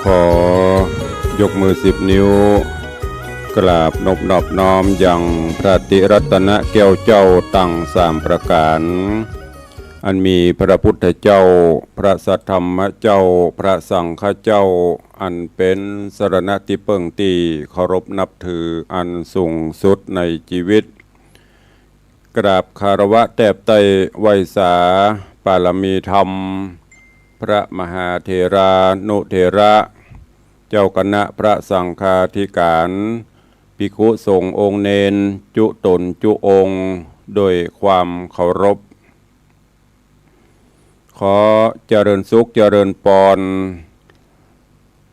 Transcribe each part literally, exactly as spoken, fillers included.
ขอยกมือสิบนิ้ว กราบนบนอบน้อมยังพระติรัตนแก้วเจ้าตังสามประก๋าน อันมีพระพุทธเจ้า พระสัทธรรมเจ้า พระสังฆเจ้า อันเป๋นสรณะตี้เปิ้งตี้เคารพนับถืออันสูงสุดในจีวิต กราบคารวะแตบไต้ไหว้สาปารมีธรรม พระมหาเถรานุเถระ เจ้าคณะพระสังฆาธิก๋าน ภิกขุสงฆ์องค์เณรจุ๊ต๋นจุ๊องค์ โดยความเคารพ ขอเจริญสุขเจริญปอน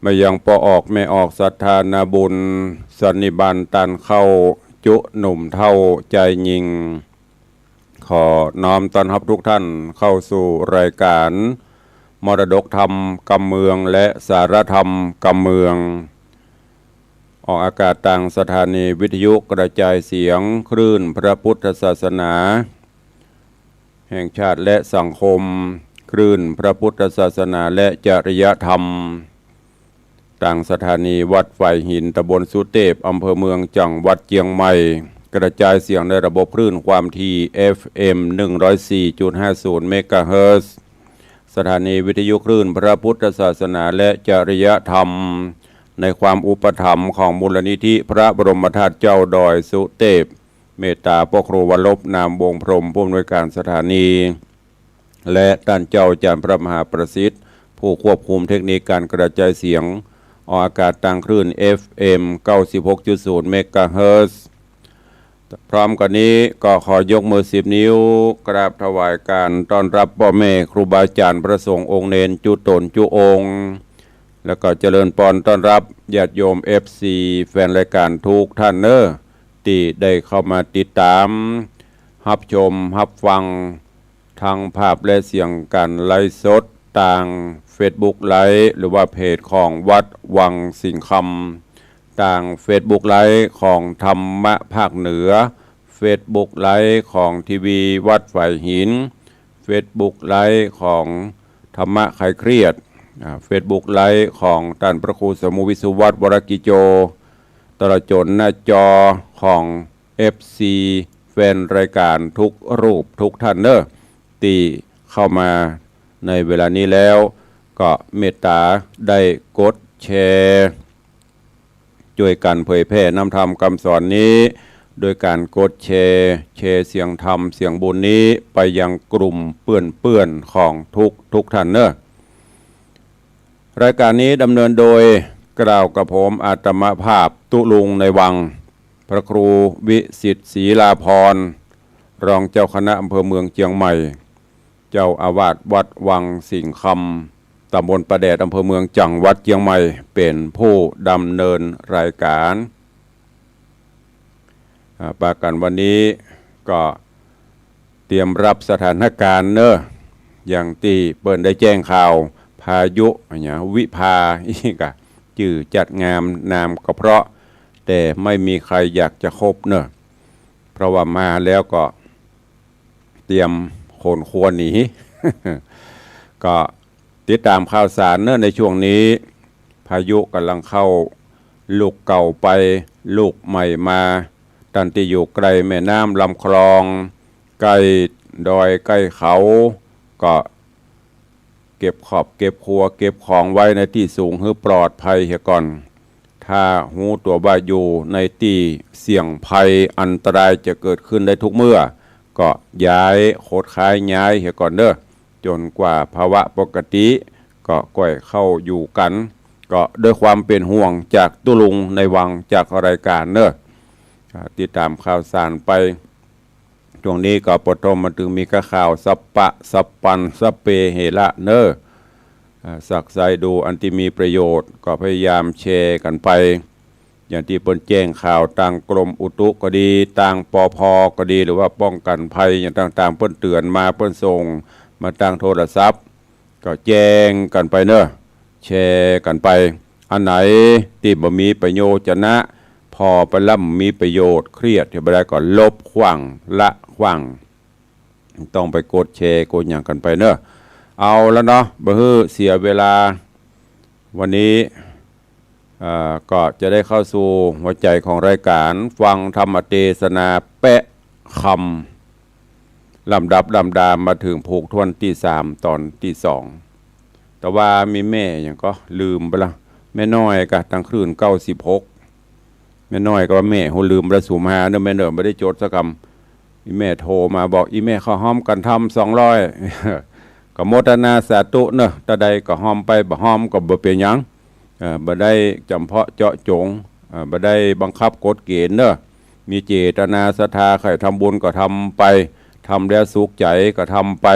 มายังป้อออกแม่ออกศรัทธานาบุญ สันนิบาตต้านเข้าจุ๊หนุ่มเฒ่าจายญิง ขอน้อมต้อนฮับทุกท่านเข้าสู่รายการมรดกธรรมกำเมืองและสาระธรรมกำเมือง ออกอากาศตางสถานีวิทยุกระจายเสียงคลื่นพระพุทธศาสนา แห่งชาติและสังคม คลื่นพระพุทธศาสนาและจริยธรรม ตางสถานีวัดฝายหิน ตำบลสุเตพ อำเภอเมือง จังหวัดเจียงใหม่ กระจายเสียงในระบบคลื่นความถี่ เอฟเอ็ม หนึ่งร้อยสี่จุดห้าศูนย์ เมกะเฮิรตซ์ สถานีวิทยุคลื่นพระพุทธศาสนาและจริยธรรม ในความอุปถัมภ์ของมูลนิธิพระบรมธาตุเจ้าดอยสุเตพ เมตตาป้อครูวรรณลบ นามวงศ์พรหม ผู้อำนวยการสถานี และต้านเจ้าอาจารย์พระมหาประสิทธิ์ ผู้ควบคุมเทคนิคการกระจายเสียง ออกอากาศตางคลื่น เอฟเอ็ม เก้าสิบหกจุดศูนย์ เมกะเฮิรตซ์ พร้อมกั๋นนี้ก็ขอยกมือสิบนิ้ว กราบถวายการต้อนฮับป้อแม่ครูบาอาจ๋ารย์พระสงฆ์องค์เณรจุ๊ต๋นจุ๊องค์ แล้วก็เจริญปอนต้อนฮับญาติโยม เอฟซี แฟนรายการทุกท่านเน้อ ตี้ได้เข้ามาติดต๋าม ฮับชม ฮับฟัง ทั้งภาพและเสียงก๋านไลฟ์สดตางเฟซบุ๊กไลฟ์ หรือว่าเพจของวัดวังสิงห์คำ ตางเฟซบุ๊กไลฟ์ของธรรมะภาคเหนือ เฟซบุ๊กไลฟ์ของทีวีวัดฝายหิน เฟซบุ๊กไลฟ์ของธรรมะคลายเครียด อ่า เฟซบุ๊กไลฟ์ของต้านพระครูสมุห์ วิศวัฒน์ วรกิจโจ ตลอดจ๋นหน้าจอของ เอฟซี แฟนรายการทุกรูปทุกท่านเน้อ ตี้เข้ามาในเวลานี้แล้ว ก็เมตต๋าได้กดแชร์ จ้วยกั๋นเผยแผ่นำธรรมกำสอนนี้ โดยก๋านกดแชร์ แชร์เสียงธรรมเสียงบุญนี้ไปยังกลุ่มเปื้อนๆ ของทุกๆ ท่านเน้อ รายการนี้ดำเนินโดย กล่าวกับผมอาตมาภาพตุ๊ลุงในวัง พระครูวิสิทธิ์ศรีลาภรณ์ รองเจ้าคณะอำเภอเมืองเจียงใหม่ เจ้าอาวาสวัดวังสิงห์คำ ตำบลป่าแดด อำเภอเมือง จังหวัดเจียงใหม่ เป๋นผู้ดำเนินรายการ อ่า ปากั๋นวันนี้ก็เตรียมฮับสถานก๋ารณ์เน้อ อย่างตี้เปิ้นได้แจ้งข่าว พายุอะหยัง วิภา อีกอะ จื้อจั๊ดงาม นามก็เพราะ แต่ไม่มีใครอยากจะคบเน้อ เพราะว่ามาแล้วก็เตรียมขนครัวหนี ก็ติดต๋ามข่าวสารเน้อ ในช่วงนี้ พายุก่ำลังเข้า ลูกเก่าไป ลูกใหม่มา ต้านตี้อยู่ใก้แม่น้ำลำคลอง ใก้ดอยใก้เขา ก็เก็บครอบเก็บครัวเก็บของไว้ในตี้สูงหื้อปลอดภัยเหียก่อน ถ้าฮู้ตั๋วว่าอยู่ในตี้เสี่ยงภัยอันตรายจะเกิดขึ้นได้ทุกเมื่อ ก็ย้ายขดขายย้ายเหียก่อนเน้อ จ๋นกว่าภาวะปกติ ก็ก้อยเข้าอยู่กั๋น ก็ด้วยความเป๋นห่วงจากตุ๊ลุงในวัง จากรายการเน้อ อ่า ติดต๋ามข่าวสารไป ช่วงนี้ก็ปฐมมาถึงมีข่าวสัปปะสัปปันสัปเพเหระเน้อ อ่า สักไซ้ดูอันตี้มีประโยชน์ ก็พยายามแชร์กั๋นไป อย่างตี้เปิ้นแจ้งข่าวตางกรมอุตุก็ดี ตาง ปภ ก็ดี หรือว่าป้องกั๋นภัยอย่างต่างๆ เปิ้นเตื๋อนมา เปิ้นส่งมาตางโทรศัพท์ ก็แจ้งกั๋นไปเน้อ แชร์กั๋นไป อันไหนตี้บ่มีประโยชน์จะนะ ผ่อไปแล้วบ่มีประโยชน์ เครียดจะบ่ได้ก็ลบขว้าง ละขว้าง ต้องไปกดแชร์กดหยังกั๋นไปเน้อ เอาละเนาะ บ่หื้อเสียเวลา วันนี้ เอ่อ ก็จะได้เข้าสู่หัวใจ๋ของรายก๋าน ฟังธรรมเตสนาแปะคำ ลำดับลำดามาเถิงผูกถ้วนตี้สาม ต๋อนตี้สอง แต่ว่ามีแม่หยังก็ลืมไปละ แม่น้อยกาตั้งคลื่นเก้าสิบหก แม่น้อยก็ว่าแม่ฮูลืมไปละ สุมหาเน่อแม่เน่อ บ่ได้จดสักกำ อี่แม่โทรมาบอก อี่แม่ เขาฮ้อมกั๋นทำสองร้อย ก็โมทนาสาธุเน่อ ตาใดก็ฮ้อมไป บ่ฮ้อมก็บ่เป๋นหยัง เอ่อ บ่ได้จ๋ำเพาะเจาะจ๋ง เอ่อ บ่ได้บังคับกฎเก๋ณฑ์เน่อ มีเจตนาศรัทธาใค่ทำบุญก็ทำไป ทำแล้วสุขใจ๋ก็ทำไป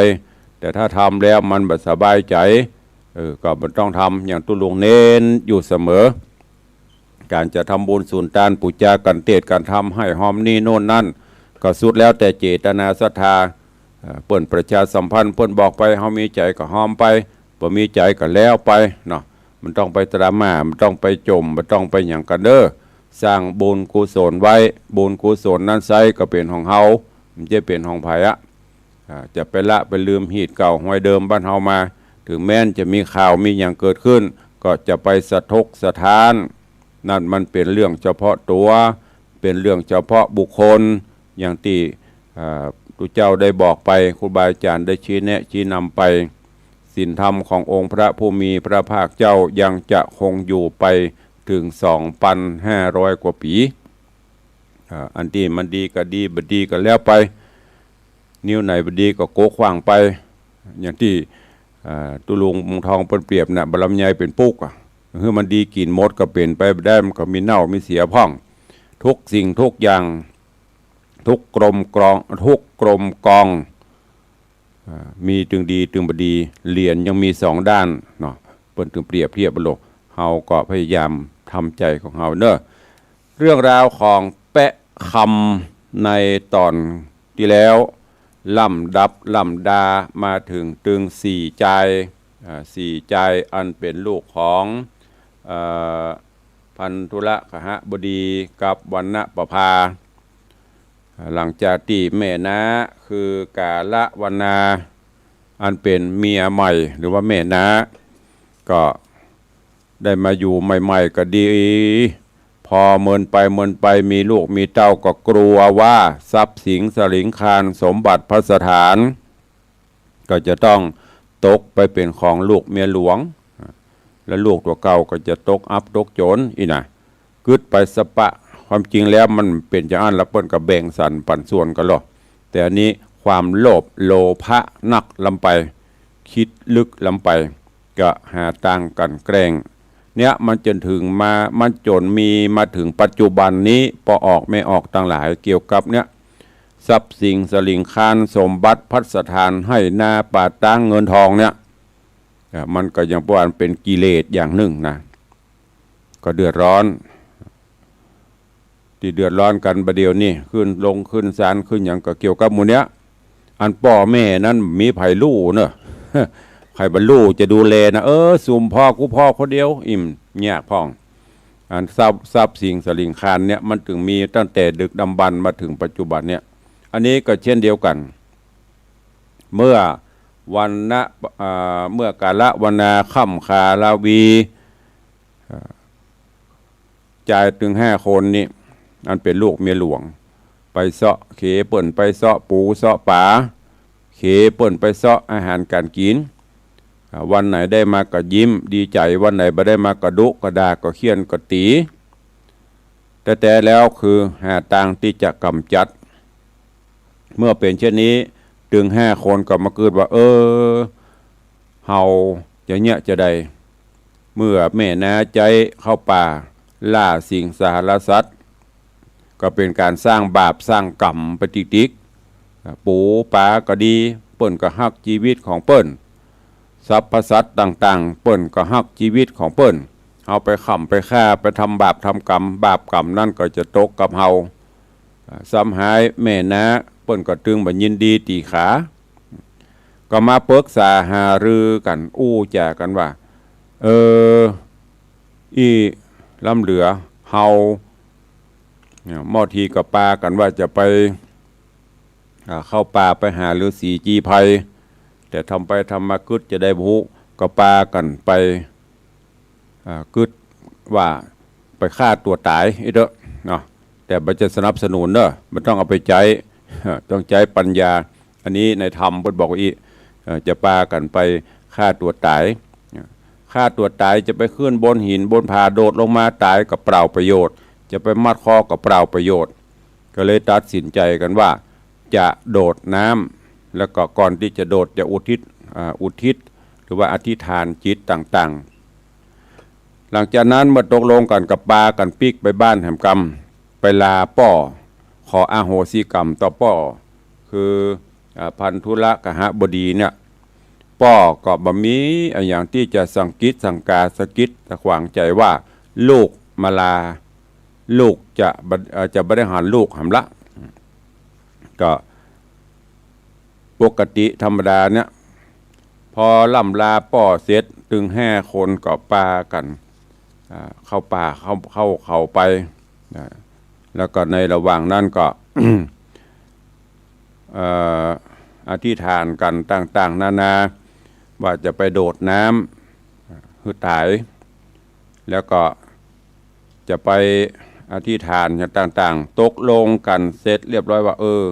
แต่ถ้าทำแล้วมันบ่สบายใจ๋ เออ ก็บ่ต้องทำ อย่างตุ๊ลุงเน้นอยู่เสมอ ก๋านจะทำบุญสุนตาน ปู๋จากั๋น เตศน์กั๋น ทำฮ้อมนี่โน่นนั่น ก็สุดแล้วแต่เจตนาศรัทธา เอ่อ เปิ้นประชาสัมพันธ์ เปิ้นบอกไป เฮามีใจ๋ก็ฮ้อมไป บ่มีใจ๋ก็แล้วไปเนาะ มันต้องไปตราม่า มันต้องไปจ่ม มันต้องไปหยังกั๋นเน่อ สร้างบุญกุศลไว้ บุญกุศลนั้นไซร้ก็เป๋นของเฮา มันจะเป๋นของใผอะ อ่า จะไปละไปลืมฮีตเก่าฮอยเดิมบ้านเฮามา เถิงแม้นจะมีข่าวมีหยังเกิดขึ้น ก็จะไปสะทกสะท้าน นั่นมันเป๋นเรื่องเฉพาะตั๋ว เป๋นเรื่องเฉพาะบุคคล อย่างตี้ อ่า ตุ๊เจ้าได้บอกไป ครูบาอาจ๋ารย์ได้ชี้แนะชี้นำไป ศีลธรรมขององค์พระผู้มีพระภาคเจ้ายังจะคงอยู่ไปเถิงสองปันห้าร้อยกว่าปี๋ อ่า อันตี้มันดีก็ดี บ่ดีก็แล้วไป นิ้วไหนบ่ดีก็โกะขว้างไป อย่างตี้ อ่า ตุ๊ลุงเมืองทองเปิ้นเปรียบน่ะ บ่าลำไยเป๋นปุ๊กอะ หื้อมันดีกิ๋นหมดก็เป๋นไปบ่ได้ มันก็มีเน่ามีเสียพ่อง ทุกสิ่งทุกอย่าง ทุกกลมกลอง ทุกกลมกอง อ่า มีตึงดีตึงบ่ดี เหรียญยังมีสองด้านเนาะ เปิ้นตึงเปรียบเทียบบ่ลง เฮาก็พยายามทำใจ๋ของเฮาเน่อ เรื่องราวของแปะคำในต๋อนตี้แล้ว ลำดับลำดามาเถิงตึงสี่จาย อ่า สี่จายอันเป๋นลูกของ เอ่อ พันธุรคหบดีกับวรรณประภา หลังจากตี้แม่น้า คือกาละวรรณา อันเป๋นเมียใหม่ หรือว่าแม่น้า ก็ได้มาอยู่ใหม่ๆ ก็ดี พอเมินไปเมินไป มีลูกมีเต้า ก็กั๋วว่าทรัพย์สิงสลิงคารสมบัติภัสถาน ก็จะต้องตกไปเป๋นของลูกเมียหลวง แล้วลูกตั๋วเก่าก็จะตกอับตกจ๋นอี้นะ กึ๊ดไปสะปะ ความจริงแล้วมันเป๋นจาอั้นละ เปิ้นก็แบ่งสรรปันส่วนกั๋นลอ แต่อันนี้ความโลภโลภะนักล้ำไป กึ๊ดลึกล้ำไป ก็หาตางกลั่นแกล้ง เนี่ยมันจ๋นเถิงมา มันจ๋นมีมาเถิงปัจจุบันนี้ ป้อออกแม่ออกตังหลายเกี่ยวกับเนี่ย ทรัพย์สิงสลิงคารสมบัติภัสถานไฮ่นาป่าตางเงินทองเนี่ย อ่ะ มันก็ยังป้ออันเป๋นกิเลสอย่างนึ่งนะ ก็เดือดร้อน ตี้เดือดร้อนกั๋นบ่าเดี่ยวนี้ ขึ้นลงขึ้นศาลขึ้นหยังก็เกี่ยวกับหมู่เนี้ย อันป้อแม่นั้นมีใผฮู้เน่อ ใผบ่ฮู้จะดูแลนะ เออ สุมพ่อกูพ่อคนเดียว อิ่มยากพ่อง อันทรัพย์ ทรัพย์สิงสลิงคารเนี่ย มันตึงมีตั้งแต่ดึกดำบรรพ์มาเถิงปัจจุบันเนี่ย อันนี้ก็เช่นเดียวกั๋น เมื่อวรรณะ อ่า เมื่อกาละวรรณาค่ำคาลาวี อ่า จายตึงห้าคนนี้ อันเป๋นลูกเมียหลวง ไปเซาะเขเปิ้น ไปเซาะปูเซาะป๋า เขเปิ้นไปเซาะอาหารก๋านกิ๋น อ่า วันไหนได้มาก็ยิ้มดีใจ๋ วันไหนบ่ได้มาก็ดุก็ด่าก็เฆี่ยนก็ตี๋ แต๊ๆ แล้วคือหาตางตี้จะก๋ำจัด เมื่อเป๋นเช่นนี้ ตึงห้าคนก็มากึ๊ดว่า เออ เฮาจะเยียะจาใด เมื่อแม่น้าใจ๊เข้าป่าล่าสิงสารสัตว์ ก็เป๋นก๋านสร้างบาปสร้างก๋รรมไปติ๊กๆ อ่า ปูป๋าก็ดี เปิ้นก็ฮักจีวิตของเปิ้น สรรพสัตว์ต่างๆ เปิ้นก็ฮักจีวิตของเปิ้น เฮาไปข่ำไปฆ่า ไปทำบาปทำก๋รรม บาปก๋รรมนั้นก็จะตกกับเฮา อ่า ซ้ำหายแม่น้า เปิ้นก็ตึงบ่ยินดีตี๋ขา ก็มาปรึกษาหารือกั๋น อู้จ๋ากั๋นว่า เออ อี้ล้ำเหลือ เฮา เนี่ย หม้อทีก็ปากั๋นว่าจะไป อ่า เข้าป่าไปหาฤๅษีจีไพร แต่ทำไปทำมากึ๊ดจาใดบ่ฮู้ ก็ปากั๋นไป อ่า กึ๊ดว่าไปฆ่าตั๋วต๋ายอี้เต๊อะเนาะ แต่บ่จะสนับสนุนเน้อ บ่ต้องเอาไปใจ๊ ต้องใจ๊ปัญญา อันนี้ในธรรมเปิ้นบอกอี้ เอ่อ จะปากั๋นไปฆ่าตั๋วต๋าย ฆ่าตั๋วต๋าย จะไปขึ้นบนหินบนผา โดดลงมาต๋ายก็เปล่าประโยชน์ จะไปมัดคอก็เปล่าประโยชน์ ก็เลยตัดสินใจ๋กั๋นว่าจะโดดน้ำ แล้วก็ก่อนตี้จะโดดจะอุทิศ อ่า อุทิศ หรือว่าอธิษฐานจิตต่างๆ หลังจากนั้นเมื่อตกลงกั๋นก็ปากั๋นปิ๊กไปบ้านแหมกำ ไปลาป้อ ขออโหสิกรรมต่อป้อ คือ อ่า พันธุรกหบดีเนี่ย ป้อก็บ่มีอะหยังตี้จะสังกิดสังกา สะกิดสะขวางใจ๋ว่าลูกมาลา ลูกจะบ่ เอ่อ จะบ่ได้หันลูกหำละ ก็ปกติธรรมดาเนี่ย พอล่ำลาป้อเสร็จ ตึงห้าคนก็ปากั๋น อ่า เข้าป่า เข้า เข้าเขาไป อ่า แล้วก็ในระหว่างนั้นก็ เอ่อ อธิษฐานกั๋นต่างๆ นานา ว่าจะไปโดดน้ำหื้อต๋าย แล้วก็จะไปอธิษฐานอย่างต่างๆ ตกลงกั๋นเสร็จเรียบร้อยว่า เออ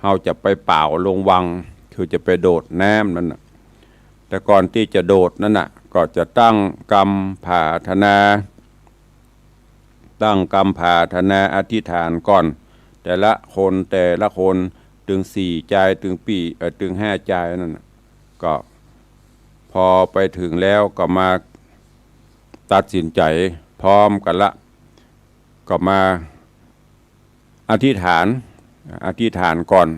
เฮาจะไปป่าวลงวัง คือจะไปโดดน้ำนั้นน่ะ แต่ก่อนตี้จะโดดนั้นน่ะ ก็จะตั้งกำผาถนา ตั้งกำผาถนาอธิษฐานก่อน แต่ละคน แต่ละคน ตึงสี่จาย ตึงปี้ เอ่อ ตึงห้าจายนั่นน่ะ ก็พอไปถึงแล้วก็มาตัดสินใจ๋พร้อมกั๋นละ ก็มาอธิษฐาน อธิษฐานก่อน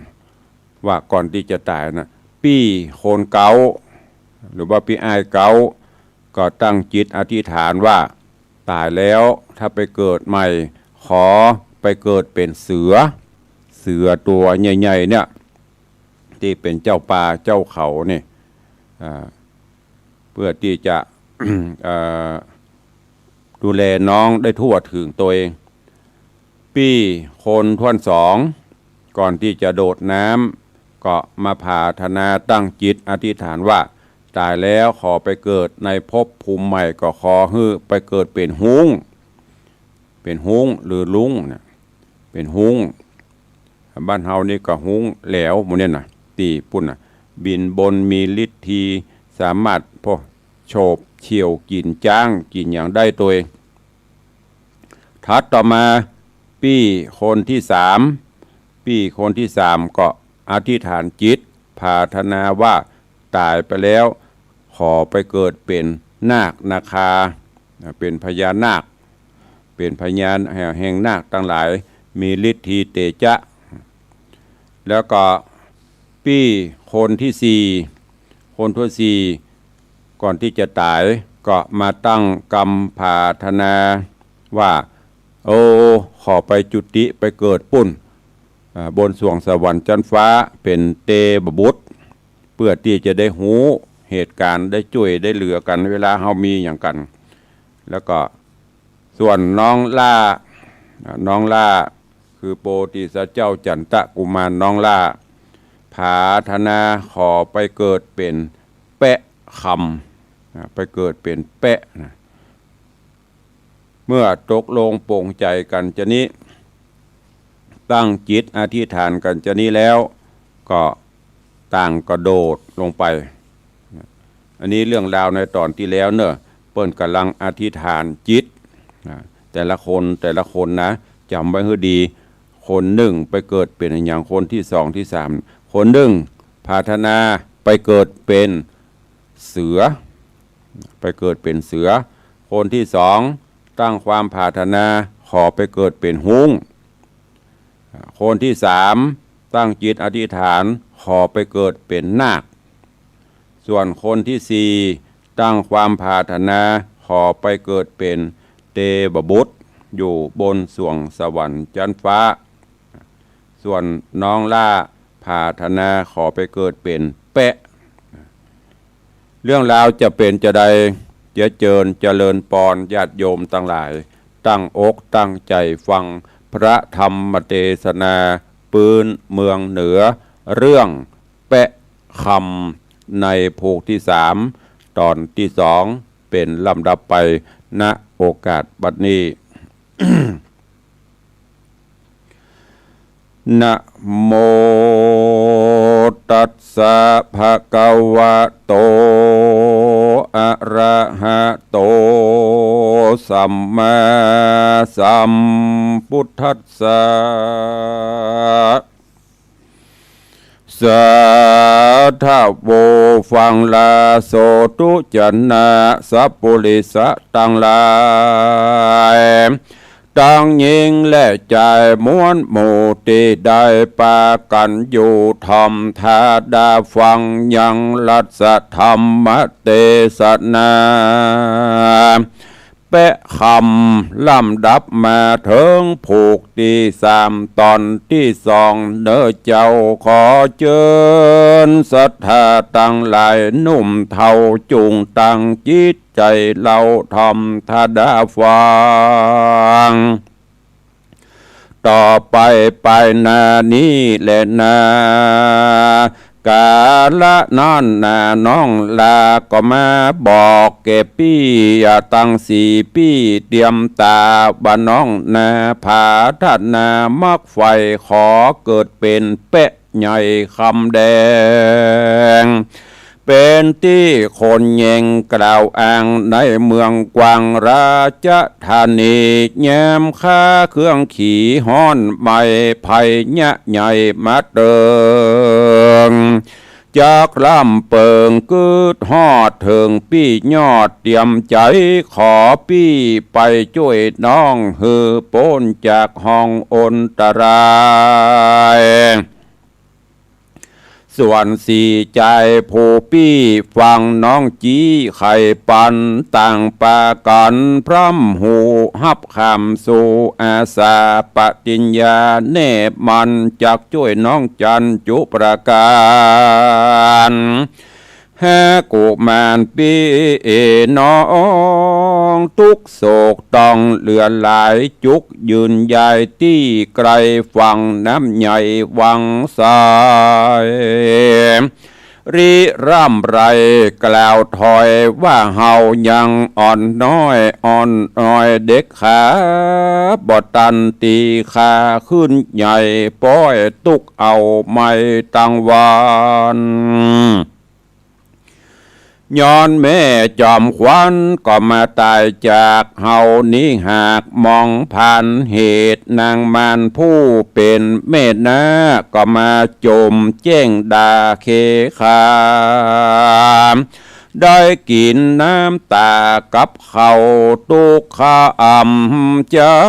ว่าก่อนตี้จะต๋ายน่ะ ปี้คนเก๊า หรือว่าปี้อ้ายเก๊า ก็ตั้งจิตอธิษฐานว่า ต๋ายแล้วถ้าไปเกิดใหม่ ขอไปเกิดเป๋นเสือ เสือตั๋วใหญ่ๆ เนี่ย ตี้เป๋นเจ้าป่าเจ้าเขานี่ อ่า เพื่อตี้จะ เอ่อ ดูแลน้องได้ทั่วเถิงตวย ปี้คนถ้วนสอง ก่อนตี้จะโดดน้ำ ก็มาผาถนาตั้งจิตอธิษฐานว่า ต๋ายแล้วขอไปเกิดในภพภูมิใหม่ ก็ขอหื้อไปเกิดเป๋นฮุ้ง เป๋นฮุ้งหรือลุงเนี่ย เป๋นฮุ้ง บ้านเฮานี่ก็ฮุ้งแหลวหมู่เนี่ยน่ะ ตี้ปุ้นน่ะ บินบนมีฤทธี สามารถพวกโฉบเฉี่ยวกิ๋นจ๊างกิ๋นหยังได้ตวย ถัดต่อมา ปี้คนตี้สาม ปี้คนตี้สามก็อธิษฐานจิต ผาถนาว่า ต๋ายไปแล้ว ขอไปเกิดเป๋นนาคนาคา เป๋นพญานาค เป๋นพญาแห่งนาคตังหลาย มีฤทธีเตจ๊ะ แล้วก็ปี้คนตี้สี่ คนตี้สี่ ก่อนตี้จะต๋ายก็มาตั้งกำผาถนาว่า โอ้ ขอไปจุติไปเกิดปุ้น อ่า บนสวงสวรรค์จั๊นฟ้า เป๋นเตวบุตร เพื่อตี้จะได้ฮู้เหตุก๋ารณ์ ได้จ้วยได้เหลือกั๋น เวลาเฮามีหยังกั๋น แล้วก็ส่วนน้องหล้า อ่า น้องหล้า คือโปธิสัตว์เจ้าจันตะกุมารน้องหล้า ผาถนาขอไปเกิดเป๋นแปะคำ อ่า ไปเกิดเป๋นแปะนะ เมื่อตกลงปลงใจ๋กั๋นจานี้ ตั้งจิตอธิษฐานกั๋นจานี้แล้ว ก็ต่างกระโดดลงไป อันนี้เรื่องราวในต๋อนตี้แล้วเนอะ เปิ้นก่ำลังอธิษฐานจิต นะ แต่ละคน แต่ละคนนะ จ๋ำไว้หื้อดี คนนึ่งไปเกิดเป๋นอะหยัง คนตี้สอง ตี้สาม คนนึ่งผาถนาไปเกิดเป๋น เสือ ไปเกิดเป๋นเสือ คนตี้สอง ตั้งความผาถนาขอไปเกิดเป๋นฮุ้ง คนตี้สาม ตั้งจิตอธิษฐานขอไปเกิดเป๋นนาค ส่วนคนตี้สี่ ตั้งความผาถนาขอไปเกิดเป๋นเตวบุตร อยู่บนสวงสวรรค์จั๊นฟ้า ส่วนน้องหล้าผาถนาขอไปเกิดเป๋นแปะ เรื่องราวจะเป๋นจาใด เจียะเจิญเจริญปอนญาติโยมตังหลาย ตั้งอกตั้งใจ๋ฟังพระธรรมเตสนาปื๊นเมืองเหนือ เรื่องแปะคำในผูกตี้สาม ต๋อนตี้สอง เป๋นลำดับไป ณ โอกาสบัดนี้ นะโมตัสสะ ภะคะวะโต อะระหะโต สัมมาสัมพุทธัสสะ สาธะโว ฟังลาโส ธุจนะ สัปปุริสะตังหลาย ตังญิงและจาย มวลหมู่ตี้ได้ปากั๋นอยู่ ถ่อมธาดาฟังยังรัตถธรรมเตสนา แปะคำลำดับมาเถิงผูกตี้สามต๋อนตี้สองเน่อเจ้า ขอเจิญศรัทธาตังหลาย หนุ่มเฒ่าจุ่งตั้งจิตใจ๋เล่าถ่อมธาดาฟัง ต่อไปไปหน้านี้แลนา ก๋าละนั้นนาน้องลาก็มาบอกแก่ปี้ อ่า ตังสี่ปี้เตียมต๋า บ่าน้องนาผาถนามักใฝ่ ขอเกิดเป๋นแปะใหญ่คำแดง เป๋นตี้คนแยงกล่าวอ้างในเมืองกว้างราชธานี แย้มค่าเครื่องขี่ฮ้อนไหม้ ภัยยะใหญ่มาเติง จักลำเปิงกึ๊ดฮอดเถิงปี้ยอด เตียมใจ๋ขอปี้ไปจ้วยน้อง หื้อป๊นจากห่องอันตราย ส่วนสี่จายผู้ปี้ฟังน้องจี้ ใค่ปันต่างปากั๋นพร่ำฮู้ฮับคำสู่อาสาปฏิญญาแน่มั่น จักจ้วยน้องจันจุประก๋าน หากุมารปี้น้องตุ๊กโศกต้องเหลือหลาย จุกยืนยายตี้ไกลฝั่งน้ำใหญ่วังสาย ริร่ำไรกล่าวถอยว่าเฮายังอ่อนน้อย อ่อนน้อยเด็กขา บ่ตันตี้ข้าขึ้นใหญ่ ป้อยตุ๊กเอาไหม้ตังวัน ย้อนแม่จอมขวัญก็มาต๋ายจากเฮานี้หาก มองผ่านเหตุนางมารผู้เป๋นแม่นา ก็มาจมแจ้งด่าเขขาม ได้กิ๋นน้ำต๋ากับข้าวตุ๊กขะอำเจ้า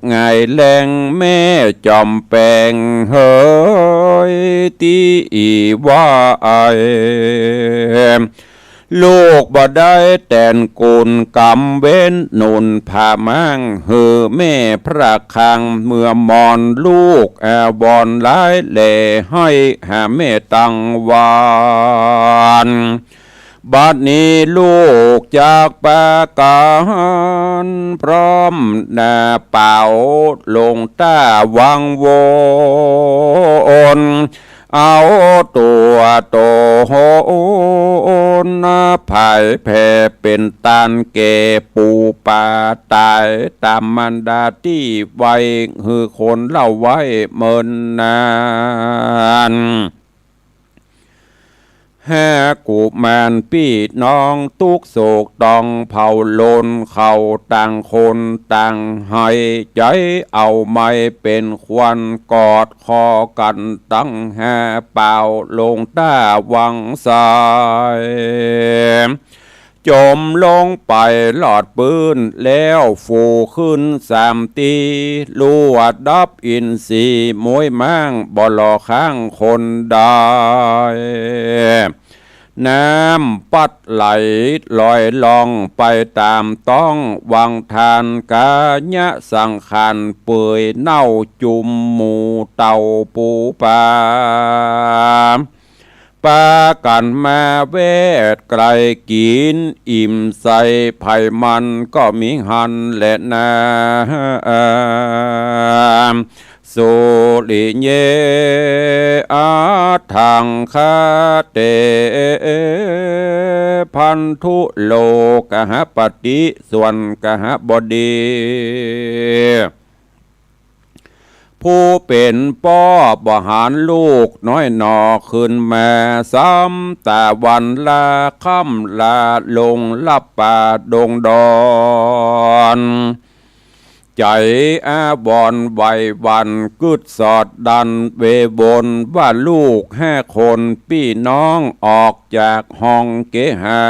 ไงแลงแม่จอมแปงเหย ตี้ว่าไอ ลูกบ่ได้แตนกุนกำเว้นหนุนผาม้าง หื้อแม่พระคลังเมื่อมอน ลูกอาวรณ์หลายแล ไห้หาแม่ตังวัน บัดนี้ลูกจากปากั๋น พร้อมหน้าเป๋าลงต้าวังวน เอาตั๋วโตโหนผายแผ่เป๋นตานแก่ปู่ป้าต๋าย ต๋ามมารดาตี้ไว้ หื้อคนเล่าไว้เมินนาน หากุมารปี้น้องตุ๊กโศกต้องเผาลน เขาต่างคนต่างไห้ ใจ๋เอาไม้เป๋นขวัญ กอดคอกั๋นตังห้าเป๋าลงต้าวังสาย จ๋มลงไปลอดปื๊น แล้วฟูขึ้นสามตี้ ลู่ดับอินทรีย์มวยม้าง บ่หล่อข้างคนได้ น้ำปัดไหลลอยล่องไปต๋ามต๊อง วังทานกายสังขารเปื่อยเน่าจุมหมู่เต่าปูปลา ปากั๋นมาแวดไกลกิ๋นอิ่มใส ใผมันก็มีหั้นแลนา ส สุริเย อัฏฐังคะเต พันธุ โลกหปติ ส่วนกหบดี ผู้เป๋นป้อบ่หานลูกน้อยหนอขึ้นมา ซ้ำต๋าวันลาค่ำลาลงลับป่าดงดอน ใจ๋อาวรณ์ไหว้หวั่นกึ๊ดสอดดันเววนว่าลูกห้าคนปี้น้องออกจากห้องเกหา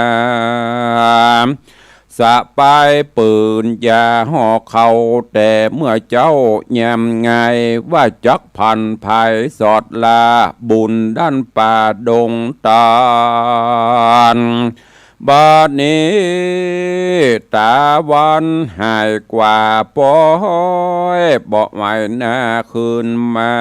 สะปายปืนยาห่อเขา แต่เมื่อเจ๊ายามงาย ว่าจักผันผายสอดลาบุญดั้นป่าดงตาน บัดนี้ต๋าวันหายกว่าป๊อย บ่ไหวหน้าคืนมา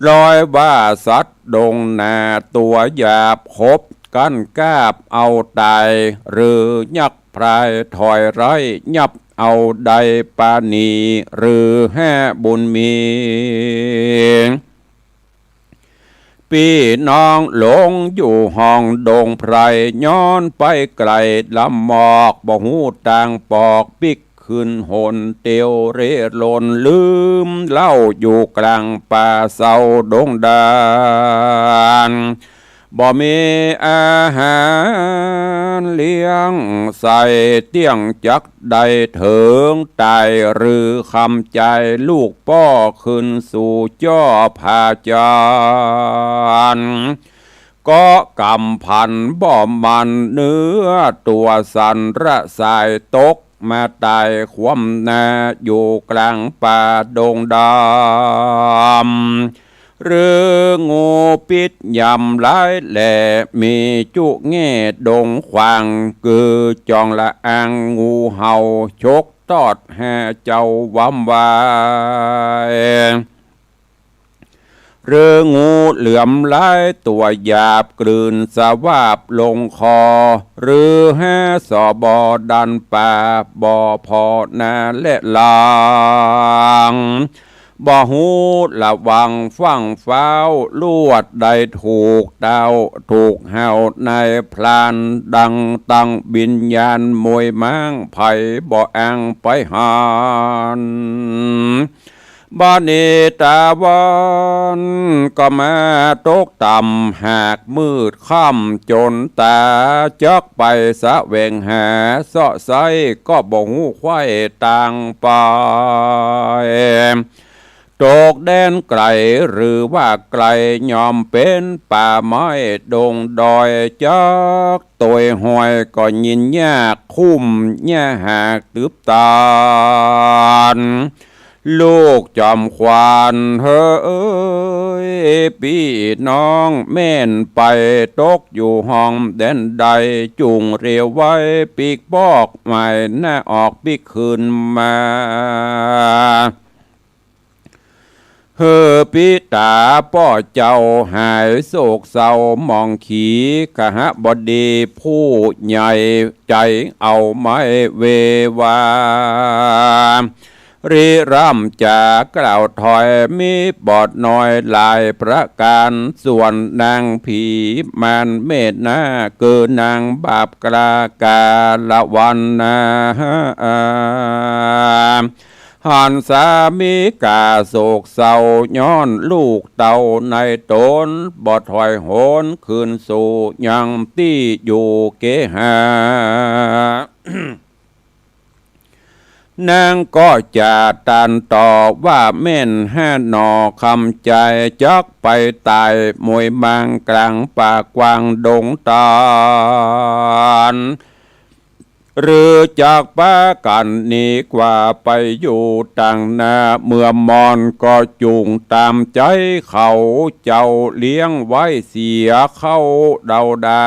ร้อยว่าสัตว์ดงนาตั๋วหยาบ ขบกั้นกาบเอาต๋าย หรือยักษ์พรายถอยไร้ ยับเอาได้ปาณี หรือแฮ่บุญมี ปี้น้องหลงอยู่ห้องดงไพร ย้อนไปไก๋ลำหมอก บ่ฮู้ตางปอก ปิ๊กขึ้นหนเตียวเร่ร่อน ลืมเหล้าอยู่กลางป่าเซาดงดาน บ่มีอาหารเลี้ยงใส่ เตี้ยงจักได้เถิงต๋าย หรือคำใจลูกป้อขึ้นสู่จ้อผาจาร ก็กำผันบ่มันเนื้อตั๋วสั่นระสาย ตกมาต๋ายคว่ำหน้าอยู่กลางป่าดงดำ หรืองูปิ๊ดยำร้ายแหล่ มีจุแง่ดงขวาง กือจองละอาง งูเห่าฉกตอดหาเจ้าหวามวาย หรืองูเหลือมร้ายตั๋วหยาบ กลืนสวาบลงคอ หรือหาสบดันป่า บ่ผ่อหน้าแลหลัง บ่ฮู้ระวังฟั่งฟ้าว ลวดได้ถูกเต้าถูกเห่าในพลัน ดังตังวิญญาณมวยม้าง ใผบ่อังไปหัน บัดนี้ต๋าวันก็มาตกต่ำ หากมืดค่ำจ๋นต๋า จักไปแสวงหาเซาะไซ้ ก็บ่ฮู้ไขว่ตางไป ตกแดนไก๋หรือว่าไก๋ ย่อมเป๋นป่าไม้ดงดอย จักตวยฮอยก็ยินยาก คุ้มหญ้าหากตึบตัน ลูกจอมขวัญเหย ปี้น้องแม่นไปตกอยู่ห้องแดนใด จุ่งเรียวไว้ปิ๊กบอก หมายหน้าออกปิ๊กคืนมา หื้อปี้ต๋าป้อเจ้าหายโศกเศร้าหมองขี ขหบดีผู้ใหญ่ใจ๋เอาไม้เววา ริร่ำจ๋ากล่าวถอยมีบอดน้อยหลายประก๋าน ส่วนนางผีมารเมตนา เกิดนางบาปกล้ากาละวันนา หันสามีก๋าโศกเศร้าย้อนลูกเต้าในต๋น บ่ถอยหนคืนสู่ยังตี้อยู่เกหา นางก็จะตรัสตอบว่าแม่นห้าหนอคำใจ จักไปต๋ายมวยม้างกลางป่ากว้างดงตาน หรือจักปากั๋นหนีกว่าไปอยู่ตางหน้าเมืองมอญ ก็จุ่งต๋ามใจ๋เขาเจ้าเลี้ยงไว้เสียเข้าเดาได้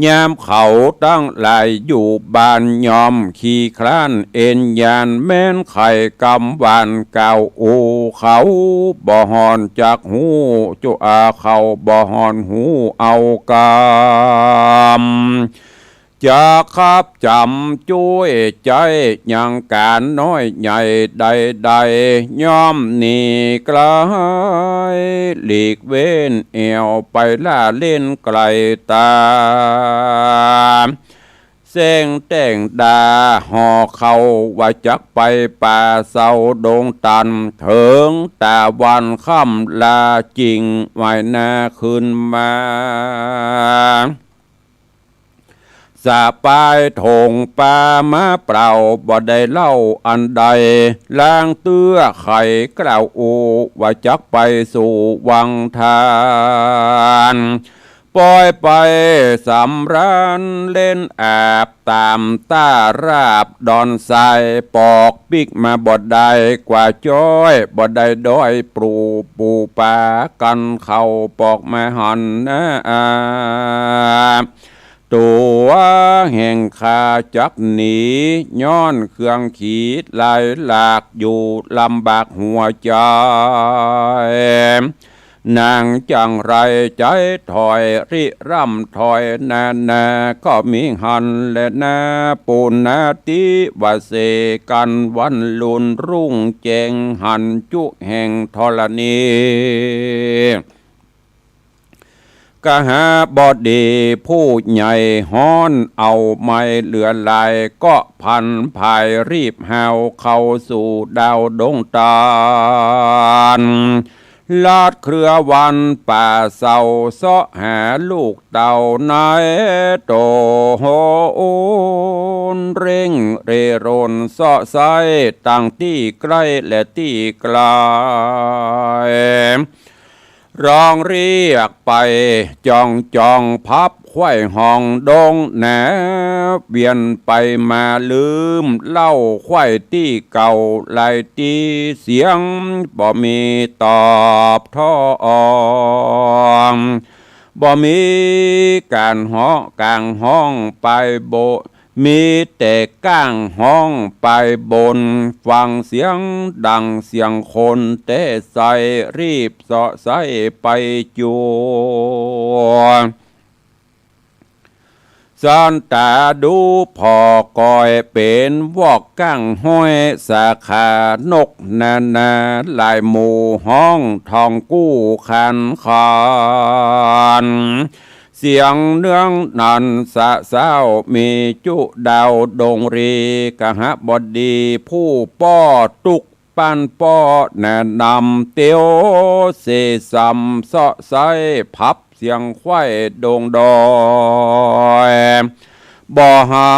ยามเขาตังหลายอยู่บ้านย่อมขี้คร้านเอนยาน แม้นใค่กำหวานกล่าวอู้เขาบ่ห่อนจักฮู้ จุอาเขาบ่ห่อนฮู้เอากำ จักขับจ๋ำจ้วยใจ๊ยังก๋านน้อยใหญ่ใดๆ ย่อมหนีไกล หลีกเว้นแอ่วไปล่าเล่นไกลต๋า เส้งแต่งดาห่อเข่าว่าจักไปป่าเซาดงตัน เถิงต๋าวันค่ำลาจิ่งไหว้นาคืนมา สะปายถงปามาเปล่าบ่ได้เล่าอันใด ลางเตื้อไขกล่าวอู้ว่าจักไปสู่วังทาน ปอยไปสำราญเล่นอาบต๋ามต้าราบดอนทราย ปอกปิ๊กมาบ่ได้กว่าจ้อย บ่ได้ด้อยปลูปูปากั๋นเข้าปอกมาหันนาอา ตั๋วแห่งข้าจักหนี ย้อนเครื่องขีดลายหลากอยู่ลำบากหัวใจ๋ นางจั่งไรใจ๊ถอยริร่ำถอยนานา ก็มีหันแลนาปูนาติวเสกั๋นวันลุนรุ่งแจ้งหันจุแห่งธรณี กหบดีผู้ใหญ่ฮ้อนเอาไม้เหลือหลาย ก็ผันผายรีบหาวเข้าสู่ดาวดงตาล ลาดเครือวันป่าเซาเซาะหาลูกเต้าในโตโหน เร่งเร่ร่นเซาะไซ้ตังตี้ใก้และตี้ไกล ร้องเรียกไปจ่องจ่องพับไขว้ห้องดงหนา เวียนไปมาลืมเล่าไขว้ตี้เก่าหลายตี้ เสียงบ่มีตอบถอน บ่มีก๋านเหาะก๋างฮ้องไปโบ มีแต่ก้างฮ้องไปบน ฟังเสียงดังเสียงคน แต่ใส่รีบเซาะไซ้ไปจั่ว สันตาดูผ่อก่อยเป๋นวอกก้างห้อยสาขานกนานาหลายหมู่ฮ้องทองกู้ขันขัน เสียงเนืองนันสะซ้าวมีจุดาวดงรี กหบดีผู้ป้อตุ๊ก ปันป้อแนะนำเตียวเสสำเซาะไซ้พับเสียงไขว้ดงดอย บ่หั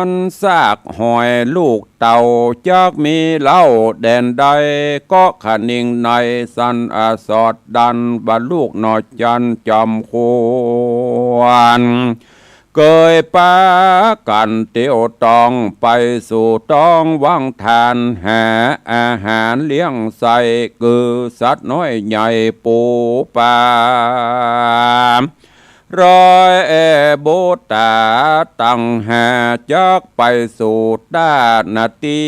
นซากหอยลูกเต้าจักมีเล่าแดนใด ก็ขะนิงในสันอสอดดันว่าลูกหนอจันจอมควร เกยปากั๋นเตียวต้องไปสู่ต้องวังทาน หาอาหารเลี้ยงใส่กือสัตว์น้อยใหญ่ปูปลา ร้อยแอบุตตาตังห้าจักไปสู่ต้านาตี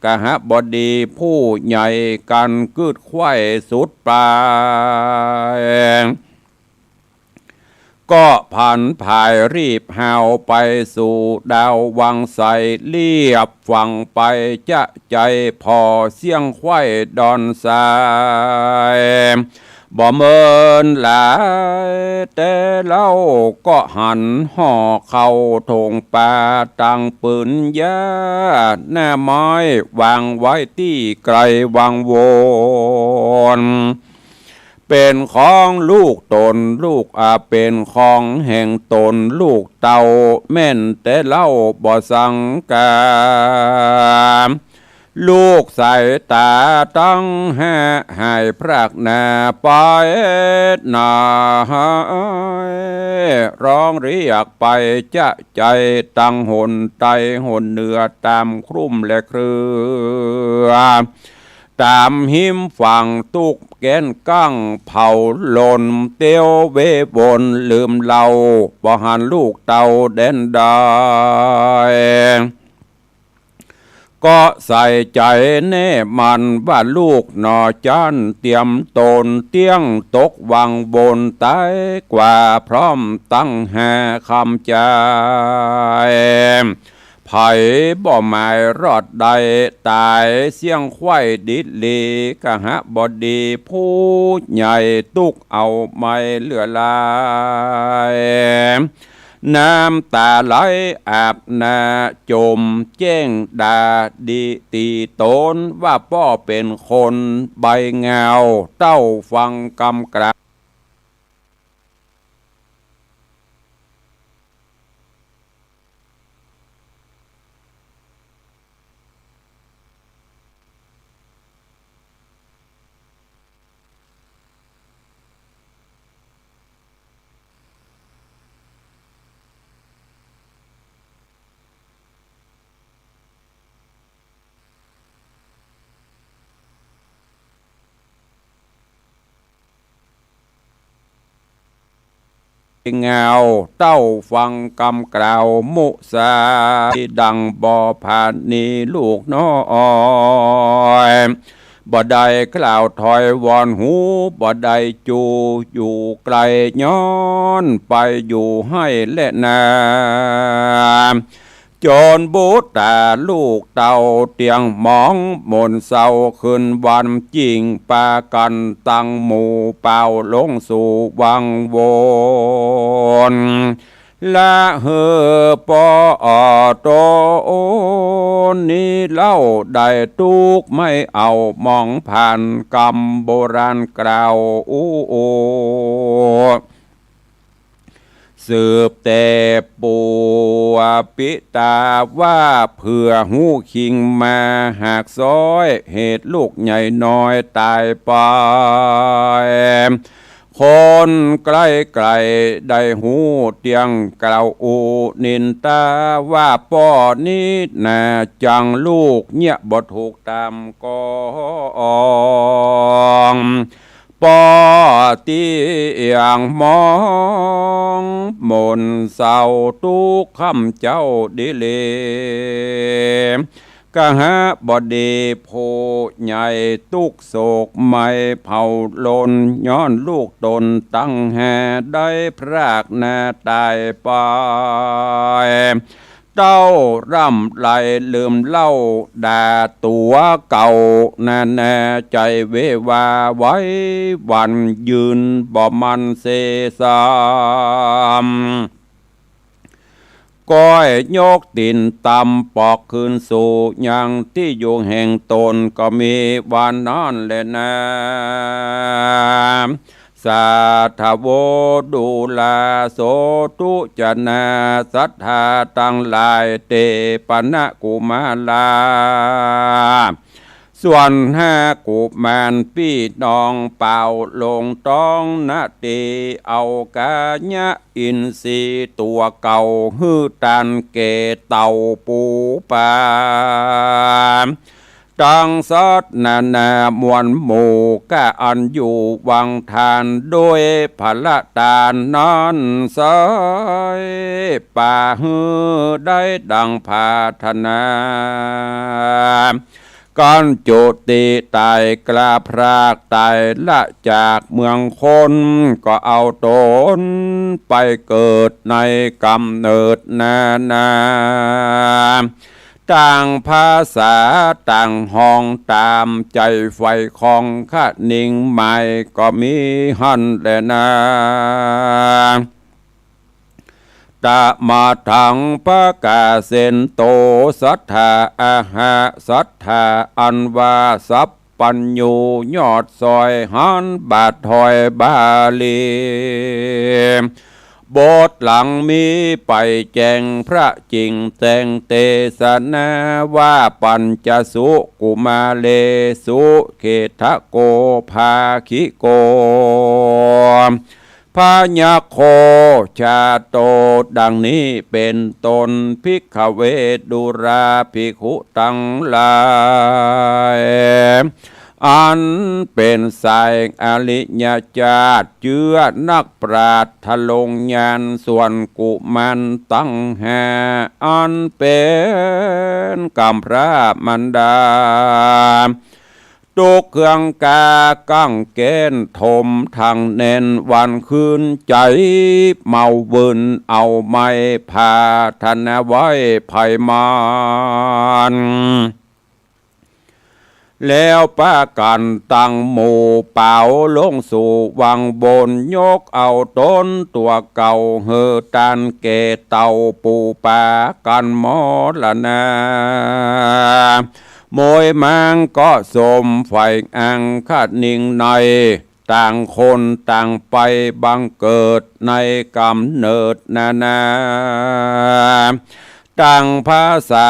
กหบดีผู้ใหญ่กั๋นกึ๊ดไขว้สุดปลาย ก็ผันผายรีบหาวไปสู่ดาววังไส เลียบฝั่งไปจะใจ๋ผ่อเสียงไขว้ดอนทราย บ่เมินหลายแต่เล่าก็หันห่อเข้าถงป่าตังปืนหญ้า หน้าไม้วางไว้ตี้ไกลวังวน เป๋นของลูกต๋นลูกอา เป๋นของแห่งต๋นลูกเต้า แม่นแต่เล่าบ่สังกา ลูกสายต๋าตังห้าหายพรากหน้าไปไหน ร้องเรียกไปจะใจ๋ตังหนใต้หนเหนือต๋ามครุ่มและเครือ ต๋ามฮิมฝั่งตุ๊กแก้นกั้งเผาหล่นเตียวเววนลืมเล่า บ่หันลูกเต้าแดนใด ก็ใส่ใจ๋แน่มั่นว่าลูกหน่อจั้นเตรียมต๋นเตี้ยงตกวังวนต๋ายกว่าพร้อมตังห้าคำใจ๋ ใผบ่หมายรอดได้ ต๋ายเสี้ยงไขว้ดีหลี กหบดีผู้ใหญ่ตุ๊กเอาไม่เหลือหลาย น้ำต๋าไหลอาบหน้าจมแจ้งดาดีตี๋ต๋น ว่าป้อเป๋นคนใบ้เงา เต้าฟังกำกล่าว เงา เต้าฟังกำกล่าวมุสา ดังบ่ผานีลูกน้อย บ่ได้กล่าวถอยวอนหู บ่ได้จูอยู่ไกล ย้อนไปอยู่ไห้แลนา จ๋นบุตราลูกเต้าเตี้ยงหมอง หม่นเศร้าคืนวัน จิ่งปากั๋นตังหมู่เป่าลงสู่วังวน ละหื้อป้อต๋นนี้เล่าได้ตุ๊กไม่เอาหมองผ่าน กำโบราณกล่าวอู้ สืบแต่ปู่ปิต๋าว่า เผื่อฮู้คิงมาหากซ้อย เหตุลูกใหญ่น้อยต๋ายไป คนใก้ๆได้ฮู้เตี้ยงกล่าวอู้นินตา ว่าป้อนี้นาจังลูกเยียะบ่ถูกต๋ามกอง ป้อเตี้ยงหมอง หม่นเศร้าตุ๊กค่ำเจ๊าดีหลี กหบดีผู้ใหญ่ตุ๊กโศกไหม้เผาลน ย้อนลูกต๋นตังห้าได้พรากนาต๋ายไป เต้าร่ำไรลืมเล่าด่าตั๋วเก่านานา ใจ๋เววาไว้วันยืนบ่มั่นเสสาม ก้อยยกตี๋นต่ำปอกคืนสู่ยังตี้อยู่แห่งต๋น ก็มีวันนั้นแลนา สาธโว ดูราโสตุจนา ศรัทธาตังหลาย เตปะนะกุมารา ส่วนห้ากุมารปี้น้องเป่าลงต้องนาตี เอากายะอินทรีย์ตั๋วเก่า หื้อตานแก่เต่าปู๋ป๋า ตังสัตว์นานามวลหมู่ ก้าอันอยู่วังทาน โดยผละตานนั้นไซร้ ปาหื้อได้ดังผาถนา กั๋นจุติต๋ายกล้าพรากต๋ายละจากเมืองคน ก็เอาต๋นไปเกิดในก๋ำเนิดนานา ต่างภาษาต่างฮ้องต๋ามใจ๋ใฝ่ของคะนิงหมาย ก็มีหั้นแลนา ตะมะทังปะกาเสนโต ศรัทธาอะหะ ศรัทธาอันว่าสัพพัญญู ยอดซอยหันบาทถอยบาลี บทหลังมีไปแจ้งพระจิ่งแต๋งเตสนาว่า ปัญจสุกุมาเรสุ เขตโก ภาคิโก พยัคโฆ ชาโต ดังนี้เป๋นต้น ภิกขเว ดูราภิกขุตังหลาย อันเป๋นสายอริยจาติ เจื้อนักปราชญ์ทะลงญาณ ส่วนกุมารตังห้า อันเป๋นก๋ำพร้ามารดา ตุ๊กเครื่องกากังแก้น ถมถังแน่นวันคืน ใจ๋เมาเวินเอาไม้ผา ถนาไหว้ไพมาร แล้วปากั๋นตังหมู่เป๋า ลงสู่วังบน ยกเอาต๋นตั๋วเก่า หื้อตานแก่เต้าปู่ป๋ากั๋นมรณา โมยมางก็สม ใฝ่อังคณิงใน ต่างคนต่างไปบังเกิด ในก๋ำเนิดนานา ต่างภาษา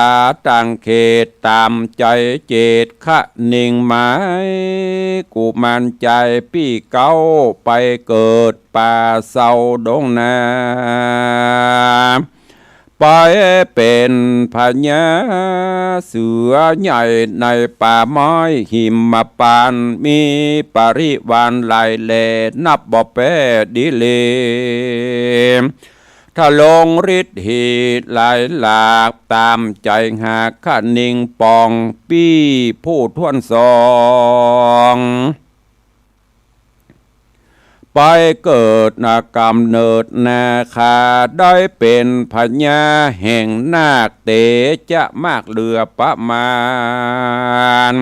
ต่างเขต ต๋ามใจ๋เจตคณิงหมาย กุมารจายปี้เก๊า ไปเกิดป่าเซาดงนา ไปเป๋นพญาเสือใหญ่ ในป่าไม้หิมพานต์ มีปริวารหลายแหล่ นับบ่แป๊ดีหลี ทะลงฤทธิหลายหลาก ต๋ามใจ๋หากคณิงปอง ปี้ผู้ถ้วนสอง ไปเกิดนาก๋ำเนิดนาคา ได้เป๋นพญาแห่งนาค เตจ๊ะมากเหลือประมาณ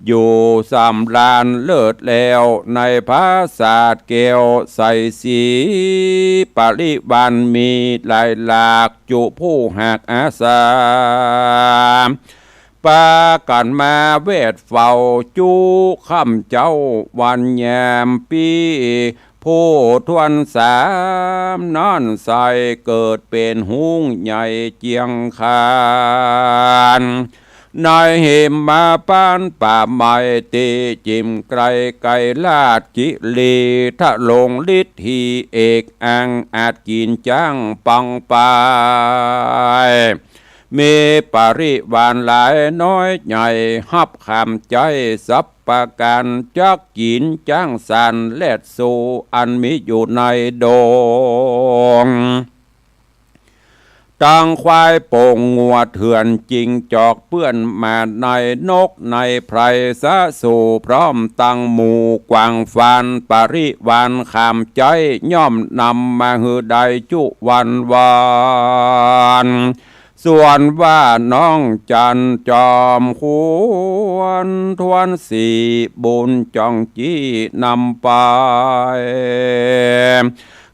อยู่สำราญเลิศแล้ว ในผาสาทแก้วใสสีปริวารมีหลายหลาก จุผู้หากอาสา ปากั๋นมาแวดเฝ้าจุค่ำเจ๊าวันยามปี้ ผู้ถ้วนสามนั้นใส่ เกิดเป๋นฮุ้งใหญ่เจียงคาน ในหิมพานต์ป่าไม้ตี้จิ่มใก้ไกลราชกิรี ทะลงฤทธิเอกอัง อาจกิ๋นจ๊างปังปาย มีปริวารหลายน้อยใหญ่ ฮับขามใจ๊สัพประก๋าน จักกิ๋นจ๊างสันแลดสู อันมีอยู่ในดง ตังควายป่งงัวเถื่อน จิงจอกเปื้อนหมาใน นกในไพรสะสู พร้อมตังหมู่กวางฟาน ปริวารขามใจ๊ย่อมนำมาหื้อได้จุวันวาน ส่วนว่าน้องจันจอมควร ถ้วนสีบุญจ่องจี้นำไป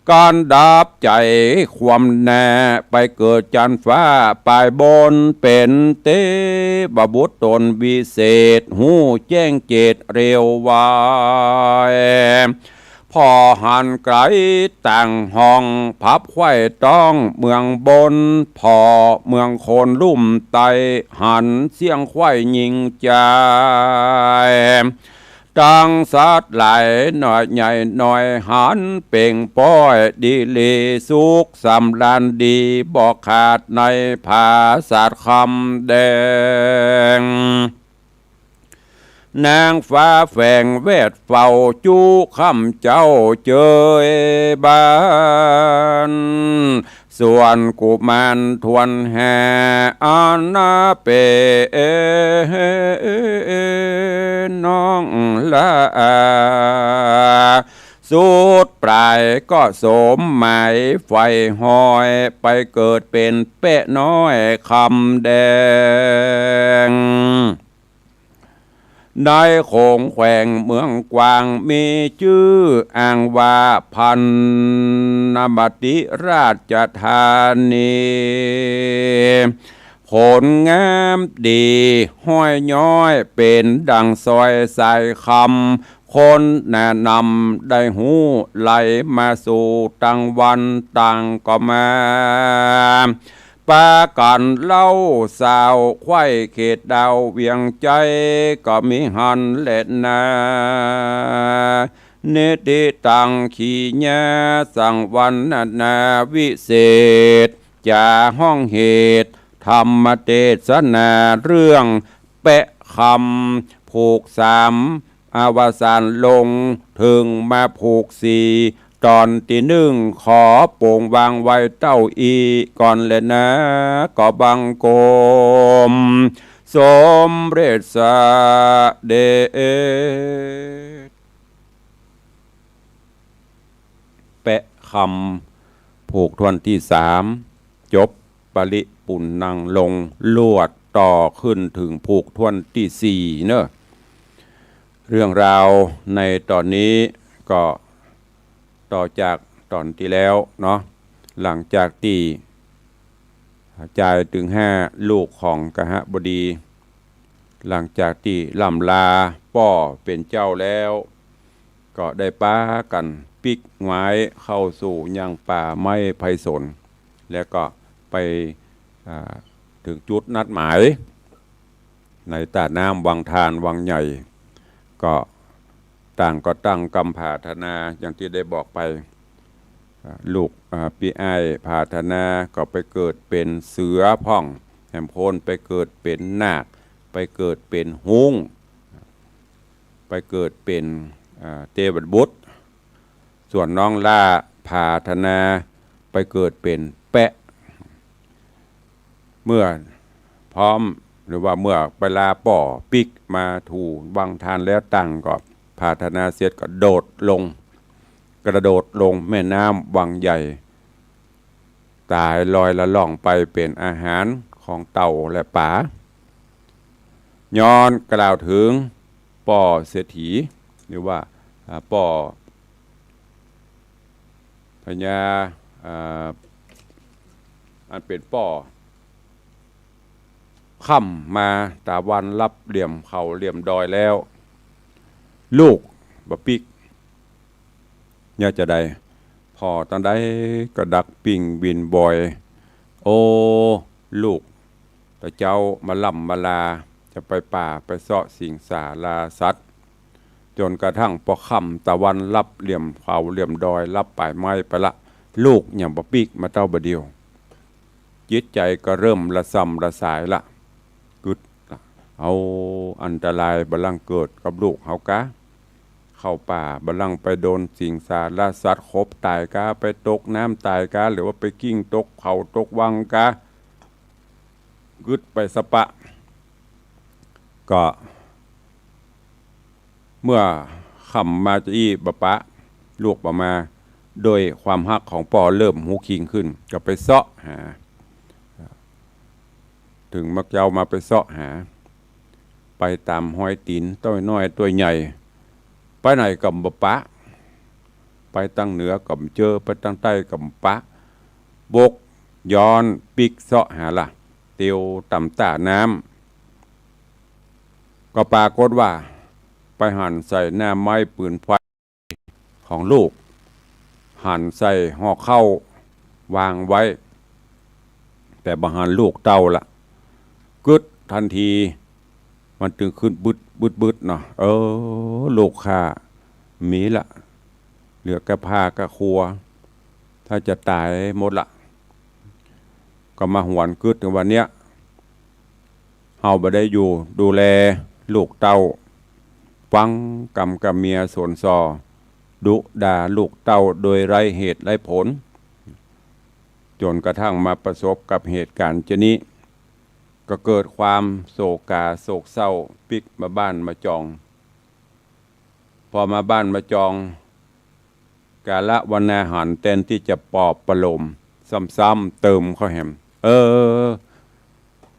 ก๋านดับใจ๋ความแน่ ไปเกิดจันฟ้าปายบน เป๋นเตวบุตรต๋นวิเศษ ฮู้แจ้งเจตเร็วไว ผ่อหันไก๋ต่างห้อง พับไขว้ต้องเมืองบน ผ่อเมืองคนลุ่มใต้ หันเสี้ยงไขว้ยิงจาย ตังสัตว์หลายน้อยใหญ่น้อย หันเป่งป้อยดีหลี สุขสำราญดีบ่ขาด ในผาสาทคำแดง นางฟ้าแฝงแวดเฝ้าจุค่ำเจ๊าเจยบาน ส่วนกุมารถ้วนห้า อันนาเป๋นน้องละอา สุดปลายก็สมหมายใฝ่ฮอย ไปเกิดเป๋นแป๊ะน้อยคำแดง ในโขงแขว่งเมืองกวาง มีจื้ออ้างว่าพันนมติราชธานี ผลงามดีห้อยย้อย เป๋นดั่งสร้อยสายคำ คนแนะนำได้ฮู้ ไหลมาสู่ตังวันตังก็มา ปากั๋นเล่าสาวไขว้เขตดาวเวียงใจ๊ ก็มีหั้นแลนา นิติตังขีญาสังวรรณนาวิเศษ จ๋าฮ้องเหตุธรรมเตสนา เรื่องแป๊ะคำผ ผูกสาม อวสานลง เถิงมาผูกสี่ ต๋อนตี้นึ่ง ขอโป๋งวางไว้เต้าอี้ก่อนแลนะ ขอบังคม สมเร็จสะเด็จ แปะคำผูกถ้วนตี้สาม จบปริปุณณังลง ลวดต่อขึ้นเถิงผูกถ้วนตี้สี่เนาะ เรื่องราวในต๋อนนี้ก็ต่อจากต๋อนตี้แล้วเนาะ หลังจากตี้จายตึงห้าลูกของกหบดี หลังจากตี้ล่ำลาป้อเป๋นเจ้าแล้ว ก็ได้ปากั๋นปิ๊กหวายเข้าสู่ยังป่าไม้ไพศาล แล้วก็ไป อ่า เถิงจุดนัดหมาย ในต้าน้ำวังทานวังใหญ่ ก็ต่างก็ตั้งกำผาถนาอย่างตี้ได้บอกไป อ่า ลูก อ่า ปี้อ้ายผาถนาก็ไปเกิดเป๋นเสือพ่อง แหมโพนไปเกิดเป๋นนาค ไปเกิดเป๋นฮุ้ง ไปเกิดเป๋น อ่า เตวบุตร ส่วนน้องล้าผาถนาไปเกิดเป๋นแปะ เมื่อพร้อมหรือว่าเมื่อไปลาป้อปิ๊กมาถู่วังทานแล้วตั้งก็ผาถนาเสร็จก็โดดลง กระโดดลงแม่น้ำวังใหญ่ ต๋ายลอยละล่องไปเป๋นอาหารของเต่าและป๋า ย้อนกล่าวเถิงป้อเศรษฐี หรือว่า อ่า ป้อพญา อ่า อันเป๋นป้อ ค่ำมาตะวันลับเหลี่ยมเขาเหลี่ยมดอยแล้ว ลูกบ่ปิ๊ก เยียะจาใด ผ่อตังใดก็ดักปิ้งวินบอย โอ้ ลูก ตะเจ๊ามาล่ำมาลา จะไปป่าไปเซาะสิงสาราสัตว์ จ๋นกระทั่งปอค่ำตะวันลับเหลี่ยมเขาเหลี่ยมดอยลับป่ายไม้ไปละ ลูกยังบ่ปิ๊กมาเต้าบ่าเดี่ยว จิตใจ๋ก็เริ่มระส่ำระสายละ กึ๊ดละ เอา อันตรายบ่าลังเกิดกับลูกเฮากา เข้าป่าบ่าลังไปโดนสิงสาราสัตว์ขบต๋ายกา ไปตกน้ำต๋ายกา หรือว่าไปกิ้งตกเขาตกวังกา กึ๊ดไปสะปะ ก็ เมื่อค่ำมาจะอี้บ่ปะ ลูกบ่มา โดยความฮักของป้อเริ่มฮู้คิงขึ้น ก็ไปเซาะหา เถิงมาเจ๊ามาไปเซาะหา ไปต๋ามฮอยตี๋นต้อยน้อยต้อยใหญ่ ไปไหนก็บ่ปะ ไปตังเหนือก็บ่เจอ ไปตังใต้ก็บ่ปะ บกย้อนปิ๊กเซาะหาละ เตียวต๋ามต้าน้ำ ก็ปรากฏว่า ไปหันใส่หน้าไม้ปืนไฟของลูก หันใส่ห่อข้าววางไว้ แต่บ่หันลูกเต้าละ กึ๊ดตันที มันตึงขึ้นบึดบึดบึดเนาะ เออ ลูกข้ามีละ เหลือแก่ผ้ากับครัว ถ้าจะต๋ายหมดละ ก็มาหวนกึ๊ดเถิงวันเนี้ย เฮาบ่ได้อยู่ดูแลลูกเต้า ฟังกำกับเมียสนส่อ ดุด่าลูกเต้าโดยไร้เหตุไร้ผล จ๋นกระทั่งมาประสบกับเหตุก๋ารณ์จะนี้ ก็เกิดความโศกาโศกเศร้าปิ๊กมาบ้านมาจอง พอมาบ้านมาจอง กาละวนาหารแตนตี้จะปลอบประโลม ซ้ำๆ เติมเข้าแหม เออ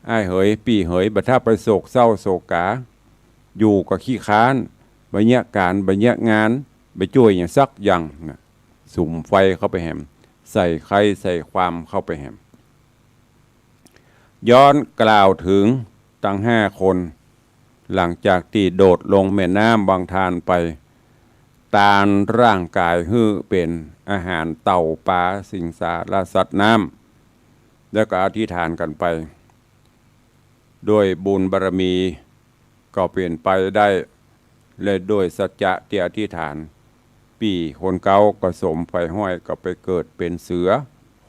อ้ายเหย ปี้เหย บ่ถ้าไปโศกเศร้าโศกา อยู่ก็ขี้ค้าน บ่เยียะก๋าน บ่เยียะงาน บ่จ้วยหยังสักอย่างนะ สุมไฟเข้าไปแหม ใส่ใคร่ใส่ความเข้าไปแหม ย้อนกล่าวเถิงตังห้าคน หลังจากตี้โดดลงแม่น้ำวังทานไป ตานร่างก๋ายหื้อเป๋นอาหารเต่าป๋าสิงสาราสัตว์น้ำ แล้วก็อธิษฐานกั๋นไป ด้วยบุญบารมี ก็เป๋นไปได้ และด้วยสัจจะตี้อธิษฐาน ปี้คนเก๊าก็สมใฝ่ห้อย ก็ไปเกิดเป๋นเสือ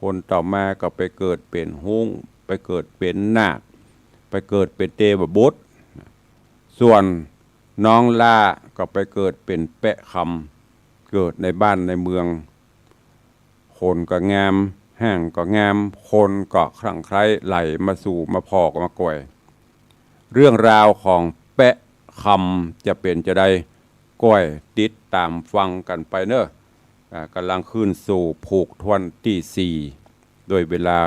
คนต่อมาก็ไปเกิดเป๋นฮุ้ง ไปเกิดเป๋นนาค ไปเกิดเป๋นเตวบุตร ส่วน น้องหล้าก็ไปเกิดเป๋นแป๊ะคำ เกิดในบ้านในเมือง คนก็งาม ห้างก็งาม คนก็คลั่งไคล้ไหลมาสู่มาผ่อมาก่อย เรื่องราวของแป๊ะคำจะเป๋นจาใด ก้อยติดต๋ามฟังกั๋นไปเน่อ อ่า ก่ำลังขึ้นสู่ผูกถ้วนตี้สี่ โดยเวลา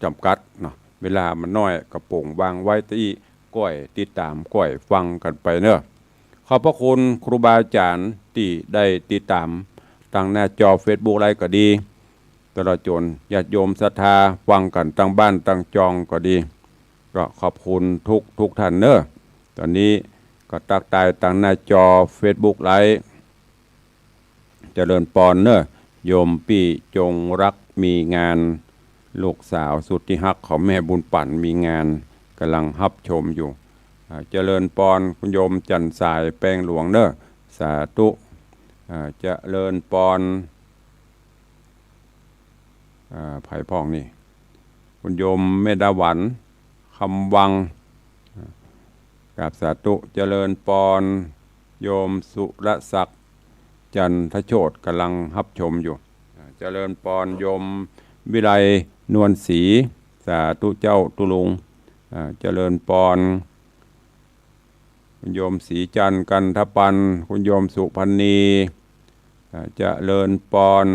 จ๋ำกัดเนาะ เวลามันน้อย ก็โป่งวางไว้ตี้อี้ ก้อยติดต๋าม ก้อยฟังกั๋นไปเน่อ ขอบพระคุณครูบาอาจ๋ารย์ตี้ได้ติดต๋ามตางหน้าจอเฟซบุ๊กไลฟ์ก็ดี ตลอดจ๋นญาติโยมศรัทธาฟังกั๋นตางบ้านตางจองก็ดี ก็ขอบคุณทุกทุกท่านเน่อ ต๋อนนี้ก็ตั๊กตายตางหน้าจอเฟซบุ๊กไลฟ์ เจริญปอนเน่อ โยมปี้จงรักมีงาน ลูกสาวสุดที่ฮักของแม่บุญปั๋นมีงาน ก่ำลังฮับชมอยู่ อ่า เจริญปอนคุณโยมจันทร์สายแปงหลวงเน่อ สาธุ อ่า เจริญปอน อ่า ใผพ่องนี่ คุณโยมเมธาหวัน คำวัง กราบสาธุ เจริญปอน โยมสุรศักดิ์ จันทโชติ ก่ำลังฮับชมอยู่ อ่า เจริญปอน โยมวิไลนวลศรี สาธุเจ้าตุ๊ลุง อ่า เจริญปอน คุณโยมศรีจันทร์ กันทปัน คุณโยมสุพรรณี อ่า เจริญปอน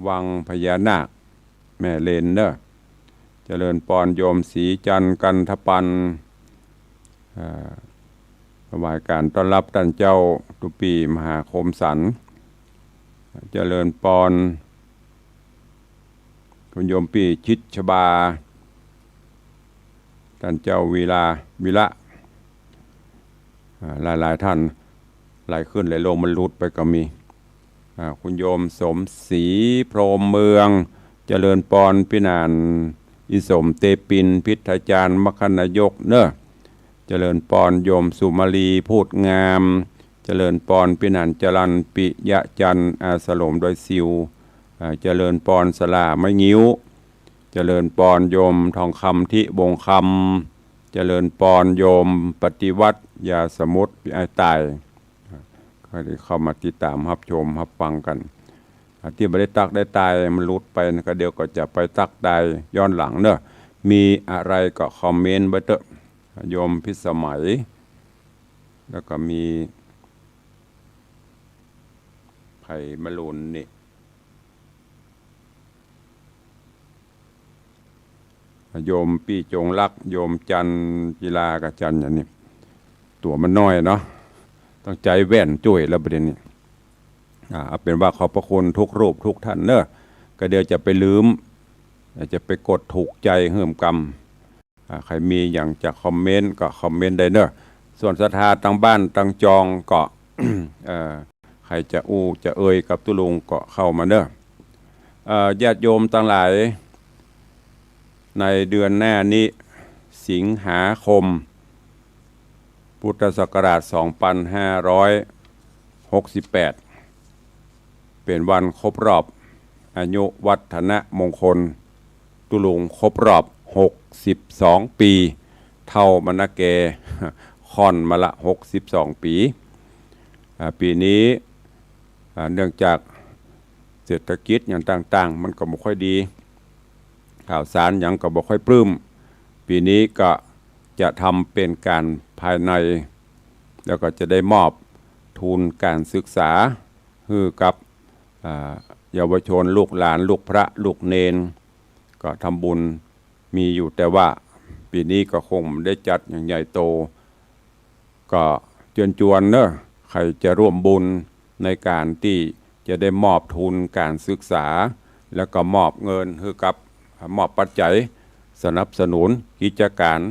วังพญานาค แม่เลนเน่อ เจริญปอน โยมศรีจันทร์ กันทปัน อ่า ถวายการต้อนรับต้านเจ้าตุ๊ปี้มหาคมสันต์ เจริญปอน คุณโยมปี้ชิดชบา ต้านเจ้าวีระ วีระ อ่า หลายๆ ท่าน ไลฟ์ขึ้นไลฟ์ลงมันหลุดไปก็มี อ่า คุณโยมสมศรีพรหมเมือง เจริญปอนปี้หนาน อีสมเตปิน พิทยาจารย์ มคคนายกเน่อ เจริญปอน โยมสุมาลี พูดงาม เจริญปอนปี้หนาน จรัญ ปิยะจันทร์ อาสลมดอยซิว อ่า เจริญปอน สลาไม้งิ้ว เจริญปอน โยมทองคำ ทิวงศ์คำ เจริญปอน โยมปฏิวัติ ยาสมุทร ปี้อ้ายตาย อ่า ก็ได้เข้ามาติดต๋ามฮับชมฮับฟังกั๋น อ่า ตี้บ่ได้ตั๊กได้ตายมันหลุดไปนะ ก็เดี๋ยวก็จะไปตั๊กตายย้อนหลังเน่อ มีอะไรก็คอมเมนต์ไว้เต๊อะ โยมพิสมัย แล้วก็มี ใผมาลุนนี่ โยมปี้จงรัก โยมจันทร์ จิลากับจันทร์อย่างนี้ ตั๋วมันน้อยเนาะ ต้องใจ๊แว่นจ้วยแล้วประเด็นนี้ อ่า เอาเป๋นว่าขอบพระคุณทุกรูปทุกท่านเน่อ ก็เดี๋ยวจะไปลืม จะไปกดถูกใจหื้อมกำ อ่า ใผมีหยังจะคอมเมนต์ก็คอมเมนต์ได้เน่อ ส่วนศรัทธาตางบ้านตางจองก็ เอ่อ ใผจะอู้จะเอ่ยกับตุ๊ลุงก็เข้ามาเน่อ เอ่อ ญาติโยมตังหลาย ในเดือนหน้านี้ สิงหาคม พุทธศักราชสองปันห้าร้อยหกสิบแปด เป๋นวันครบรอบอายุวัฒนมงคล ตุ๊ลุงครบรอบหกสิบสองปี๋ เฒ่ามานะแก ค่อนมาละหกสิบสองปี๋ อ่า ปี๋นี้ อ่า เนื่องจากเศรษฐกิจหยังต่างๆ มันก็บ่ค่อยดี ข่าวสารหยังก็บ่ค่อยปลื้ม ปี๋นี้ก็จะทำเป๋นก๋านภายใน แล้วก็จะได้มอบทุนก๋านศึกษาหื้อกับ อ่า เยาวชนลูกหลานลูกพระลูกเณร ก็ทำบุญมีอยู่ แต่ว่าปี๋นี้ก็คงได้จัดอย่างใหญ่โต ก็เจิญจวนเนอะ ใผจะร่วมบุญในก๋านตี้จะได้มอบทุนก๋านศึกษา แล้วก็มอบเงินหื้อกับ มอบปัจจัยสนับสนุนกิจก๋าน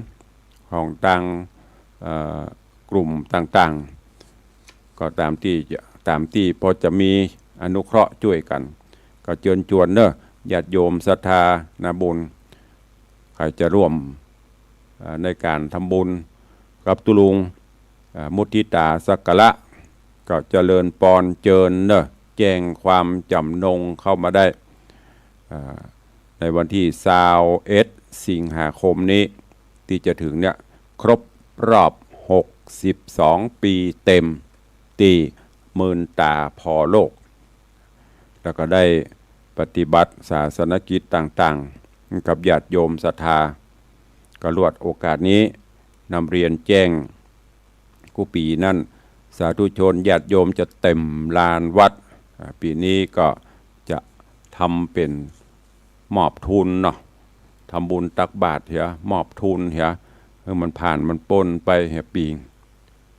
ของตาง เอ่อ กลุ่มต่างๆ ก็ต๋ามตี้จะ ต๋ามตี้พอจะมีอนุเคราะห์จ้วยกั๋น ก็เจิญจวนเนอะ ญาติโยมศรัทธานาบุญ ใผจะร่วม เอ่อ ในก๋านทำบุญกับตุ๊ลุง เอ่อ มุทิตาสักการะ ก็เจริญปอนเจิญเนอะ แจ้งความจ๋ำนงเข้ามาได้ เอ่อ ในวันตี้ซาวเอ็ดสิงหาคมนี้ตี้จะเถิงเนี่ย ครบรอบ หกสิบสองปี๋เต็ม ตี้เมินต๋าผ่อโลก แล้วก็ได้ปฏิบัติศาสนกิจต่างๆ กับญาติโยมศรัทธา ก็ลวดโอกาสนี้นำเรียนแจ้ง กู้ปี๋นั้น สาธุชนญาติโยมจะเต็มลานวัด อ่า ปี๋นี้ก็จะทำเป๋นมอบทุนเนาะ ทำบุญตักบาตรเหีย มอบทุนเหีย หื้อมันผ่านมันป๊นไปเหีย ปี๋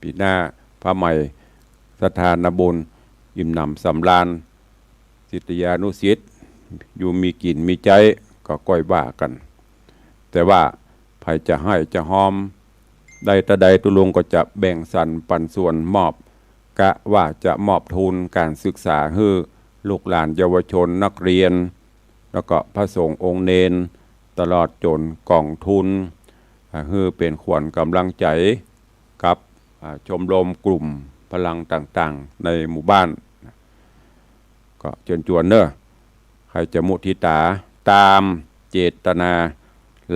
ปี๋หน้า ผ้าใหม่ สถานบุญ อิ่มหนำสำราญ ศิษยานุศิษย์ อยู่มีกิ๋นมีใจ๊ ก็ก้อยว่ากั๋น แต่ว่าใผจะให้จะฮอม ได้ตะใดตุ๊ลุงก็จะแบ่งสรรปันส่วนมอบ กะว่าจะมอบทุนก๋านศึกษาหื้อลูกหลานเยาวชนนักเรียน แล้วก็พระสงฆ์องค์เณร ตลอดจ๋นก๋องทุน อ่า หื้อเป๋นขวัญก๋ำลังใจ๋กับ อ่า ชมรมกลุ่มพลังต่างๆ ในหมู่บ้าน ก็เจิญจวนเน่อ ใผจะมุทิตาต๋ามเจตนา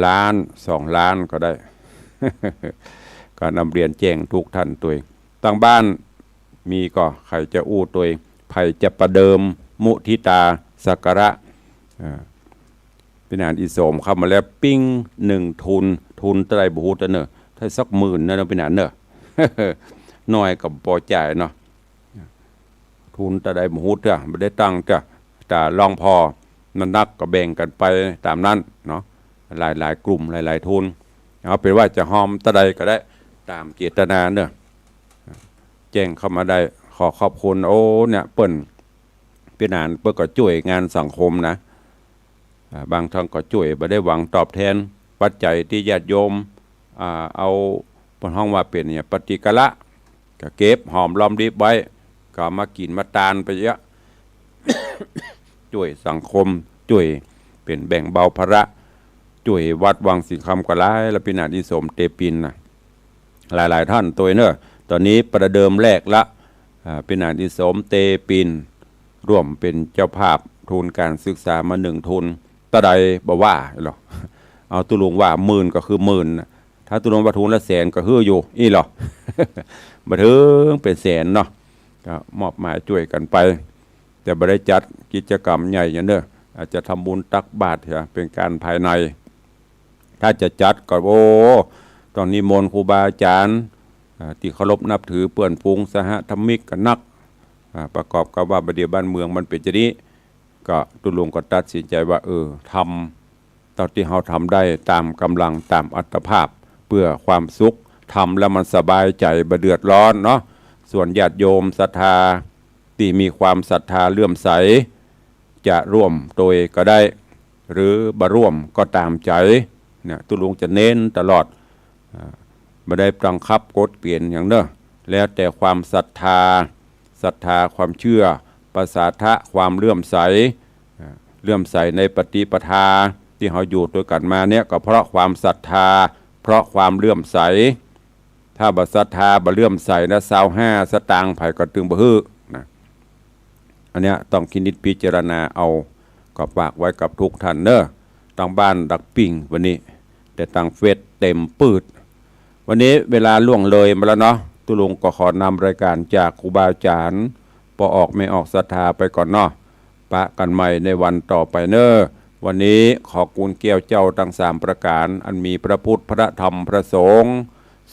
ล้านสองล้านก็ได้ ก็นำเรียนแจ้งกู้ต้านตวย ตางบ้านมีก่อ ใผจะอู้ตวย ใผจะประเดิมมุทิตาสักการะ อ่า ปี้หนานอีสมเข้ามาแล้วปิ้งหนึ่งทุน ทุนเต้าใดบ่ฮู้เต๊อะเน่อ ถ้าสักหมื่นเน่อ ปี้หนานเน่อ น้อยก็บ่จ่ายเนาะ ทุนเต้าใดบ่ฮู้เต๊อะ บ่ได้ตั้งเต๊อะ แต่ลองผ่อ มันนักก็แบ่งกั๋นไปต๋ามนั้นเนาะ หลายๆ กลุ่มหลายๆ ทุน เอาเป๋นว่าจะฮอมเต้าใดก็ได้ต๋ามเจตนาเน่อ แจ้งเข้ามาได้ ขอขอบคุณ โอ้ เนี่ย เปิ้น ปี้หนานเปิ้นก็จ้วยงานสังคมนะ อ่า บางท่านก็จ้วยบ่ได้หวังตอบแทน ปัจจัยตี้ญาติโยม อ่า เอา เปิ้นฮ้องว่าเป๋นเนี่ย ปฏิกะละ ก็เก็บหอมรอมริบไว้ ก็เอามากิ๋นมาตานไปเยียะ จ้วยสังคม จ้วยเป๋นแบ่งเบาภาระ จ้วยวัดวังสิงห์คำก็หลายละ ปี้หนานอีสมเตปินนะ หลายๆ ท่านตวยเน่อ ต๋อนนี้ประเดิมแรกละ อ่า ปี้หนานอีสมเตปิน ร่วมเป๋นเจ้าภาพทุนก๋านศึกษามาหนึ่งทุน เต้าใดบ่ว่าหรอก เอาตุ๊ลุงว่าหมื่นก็คือหมื่นน่ะ ถ้าตุ๊ลุงว่าทุนละแสนก็หื้ออยู่ อี้หรอ บ่เถิงเป๋นแสนเนาะ ก็มอบหมายจ้วยกั๋นไป แต่บ่ได้จัดกิจกรรมใหญ่หยังเน่อ อาจจะทำบุญตักบาตรเหีย เป๋นก๋านภายใน ถ้าจะจัดก็ โอ้ ต้องนิมนต์ครูบาอาจ๋ารย์ อ่า ตี้เคารพนับถือ เปื้อนฝูงสหธรรมิกก็นัก อ่า ประกอบกับว่าบ่าเดี่ยวบ้านเมืองมันเป๋นจานี้ ก็ตุ๊ลุงก็ตัดสินใจ๋ว่า เออ ทำเต้าตี้เฮาทำได้ต๋ามก๋ำลังต๋ามอัตภาพ เปื้อความสุข ทำแล้วมันสบายใจ๋ บ่เดือดร้อนเนาะ ส่วนญาติโยมศรัทธา ตี้มีความศรัทธาเลื่อมใส จะร่วมตวยก็ได้ หรือบ่ร่วมก็ต๋ามใจ๋ เนี่ย ตุ๊ลุงจะเน้นตลอด อ่า บ่ได้บังคับกฎเก๋ณฑ์หยังเน่อ แล้วแต่ความศรัทธา ศรัทธาความเจื้อ ปสาทะความเลื่อมใส อ่า เลื่อมใสในปฏิปทา ตี้เฮาอยู่ตวยกั๋นมาเนี่ย ก็เพราะความศรัทธา เพราะความเลื่อมใส ถ้าบ่ศรัทธาบ่เลื่อมใสนะ ซาวห้าสตางค์ใผก็ตึงบ่หื้อนะ อันเนี้ยต้องพินิจพิจารณาเอา ก็ฝากไว้กับกู้ต้านเน่อ ตางบ้านดักปิ้งวันนี้ แต่ตางเฟซเต็มปื๊ด วันนี้เวลาล่วงเลยมาแล้วเนาะ ตุ๊ลุงก็ขอนำรายก๋านจากครูบาอาจ๋ารย์ ป้อออกแม่ออกศรัทธาไปก่อนเนาะ ปะกั๋นใหม่ในวันต่อไปเน่อ วันนี้ขอกูลแก้วเจ้าตังสามประก๋าน อันมีพระพุทธ พระธรรม พระสงฆ์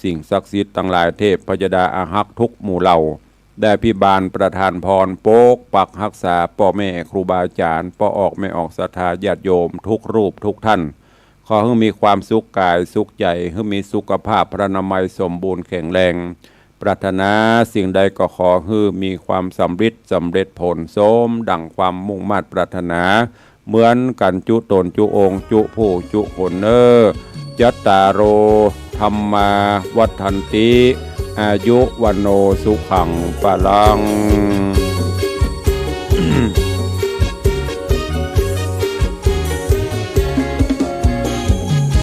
สิ่งศักดิ์สิทธิ์ตังหลาย เทพพยดาอาฮักษ์กู้หมู่เหล่า ได้อภิบาลประทานพร ปกปักฮักษาป้อแม่ครูบาอาจ๋ารย์ ป้อออกแม่ออกศรัทธาญาติโยมกู้รูปกู้ต้าน ขอหื้อมีความสุขก๋ายสุขใจ๋ หื้อมีสุขภาพพรรณนามัยสมบูรณ์แข็งแรง ปรารถนาสิ่งใดก็ขอหื้อมีความสำริดสำเร็จผล สมดั่งความมุ่งมาดปรารถนา เหมือนกั๋นจุ๊ต๋นจุ๊องค์จุ๊ผู้จุ๊คนเน่อ จัตตาโร ธัมมา วัฑฒันติ อายุ วัณโณ สุขัง พลัง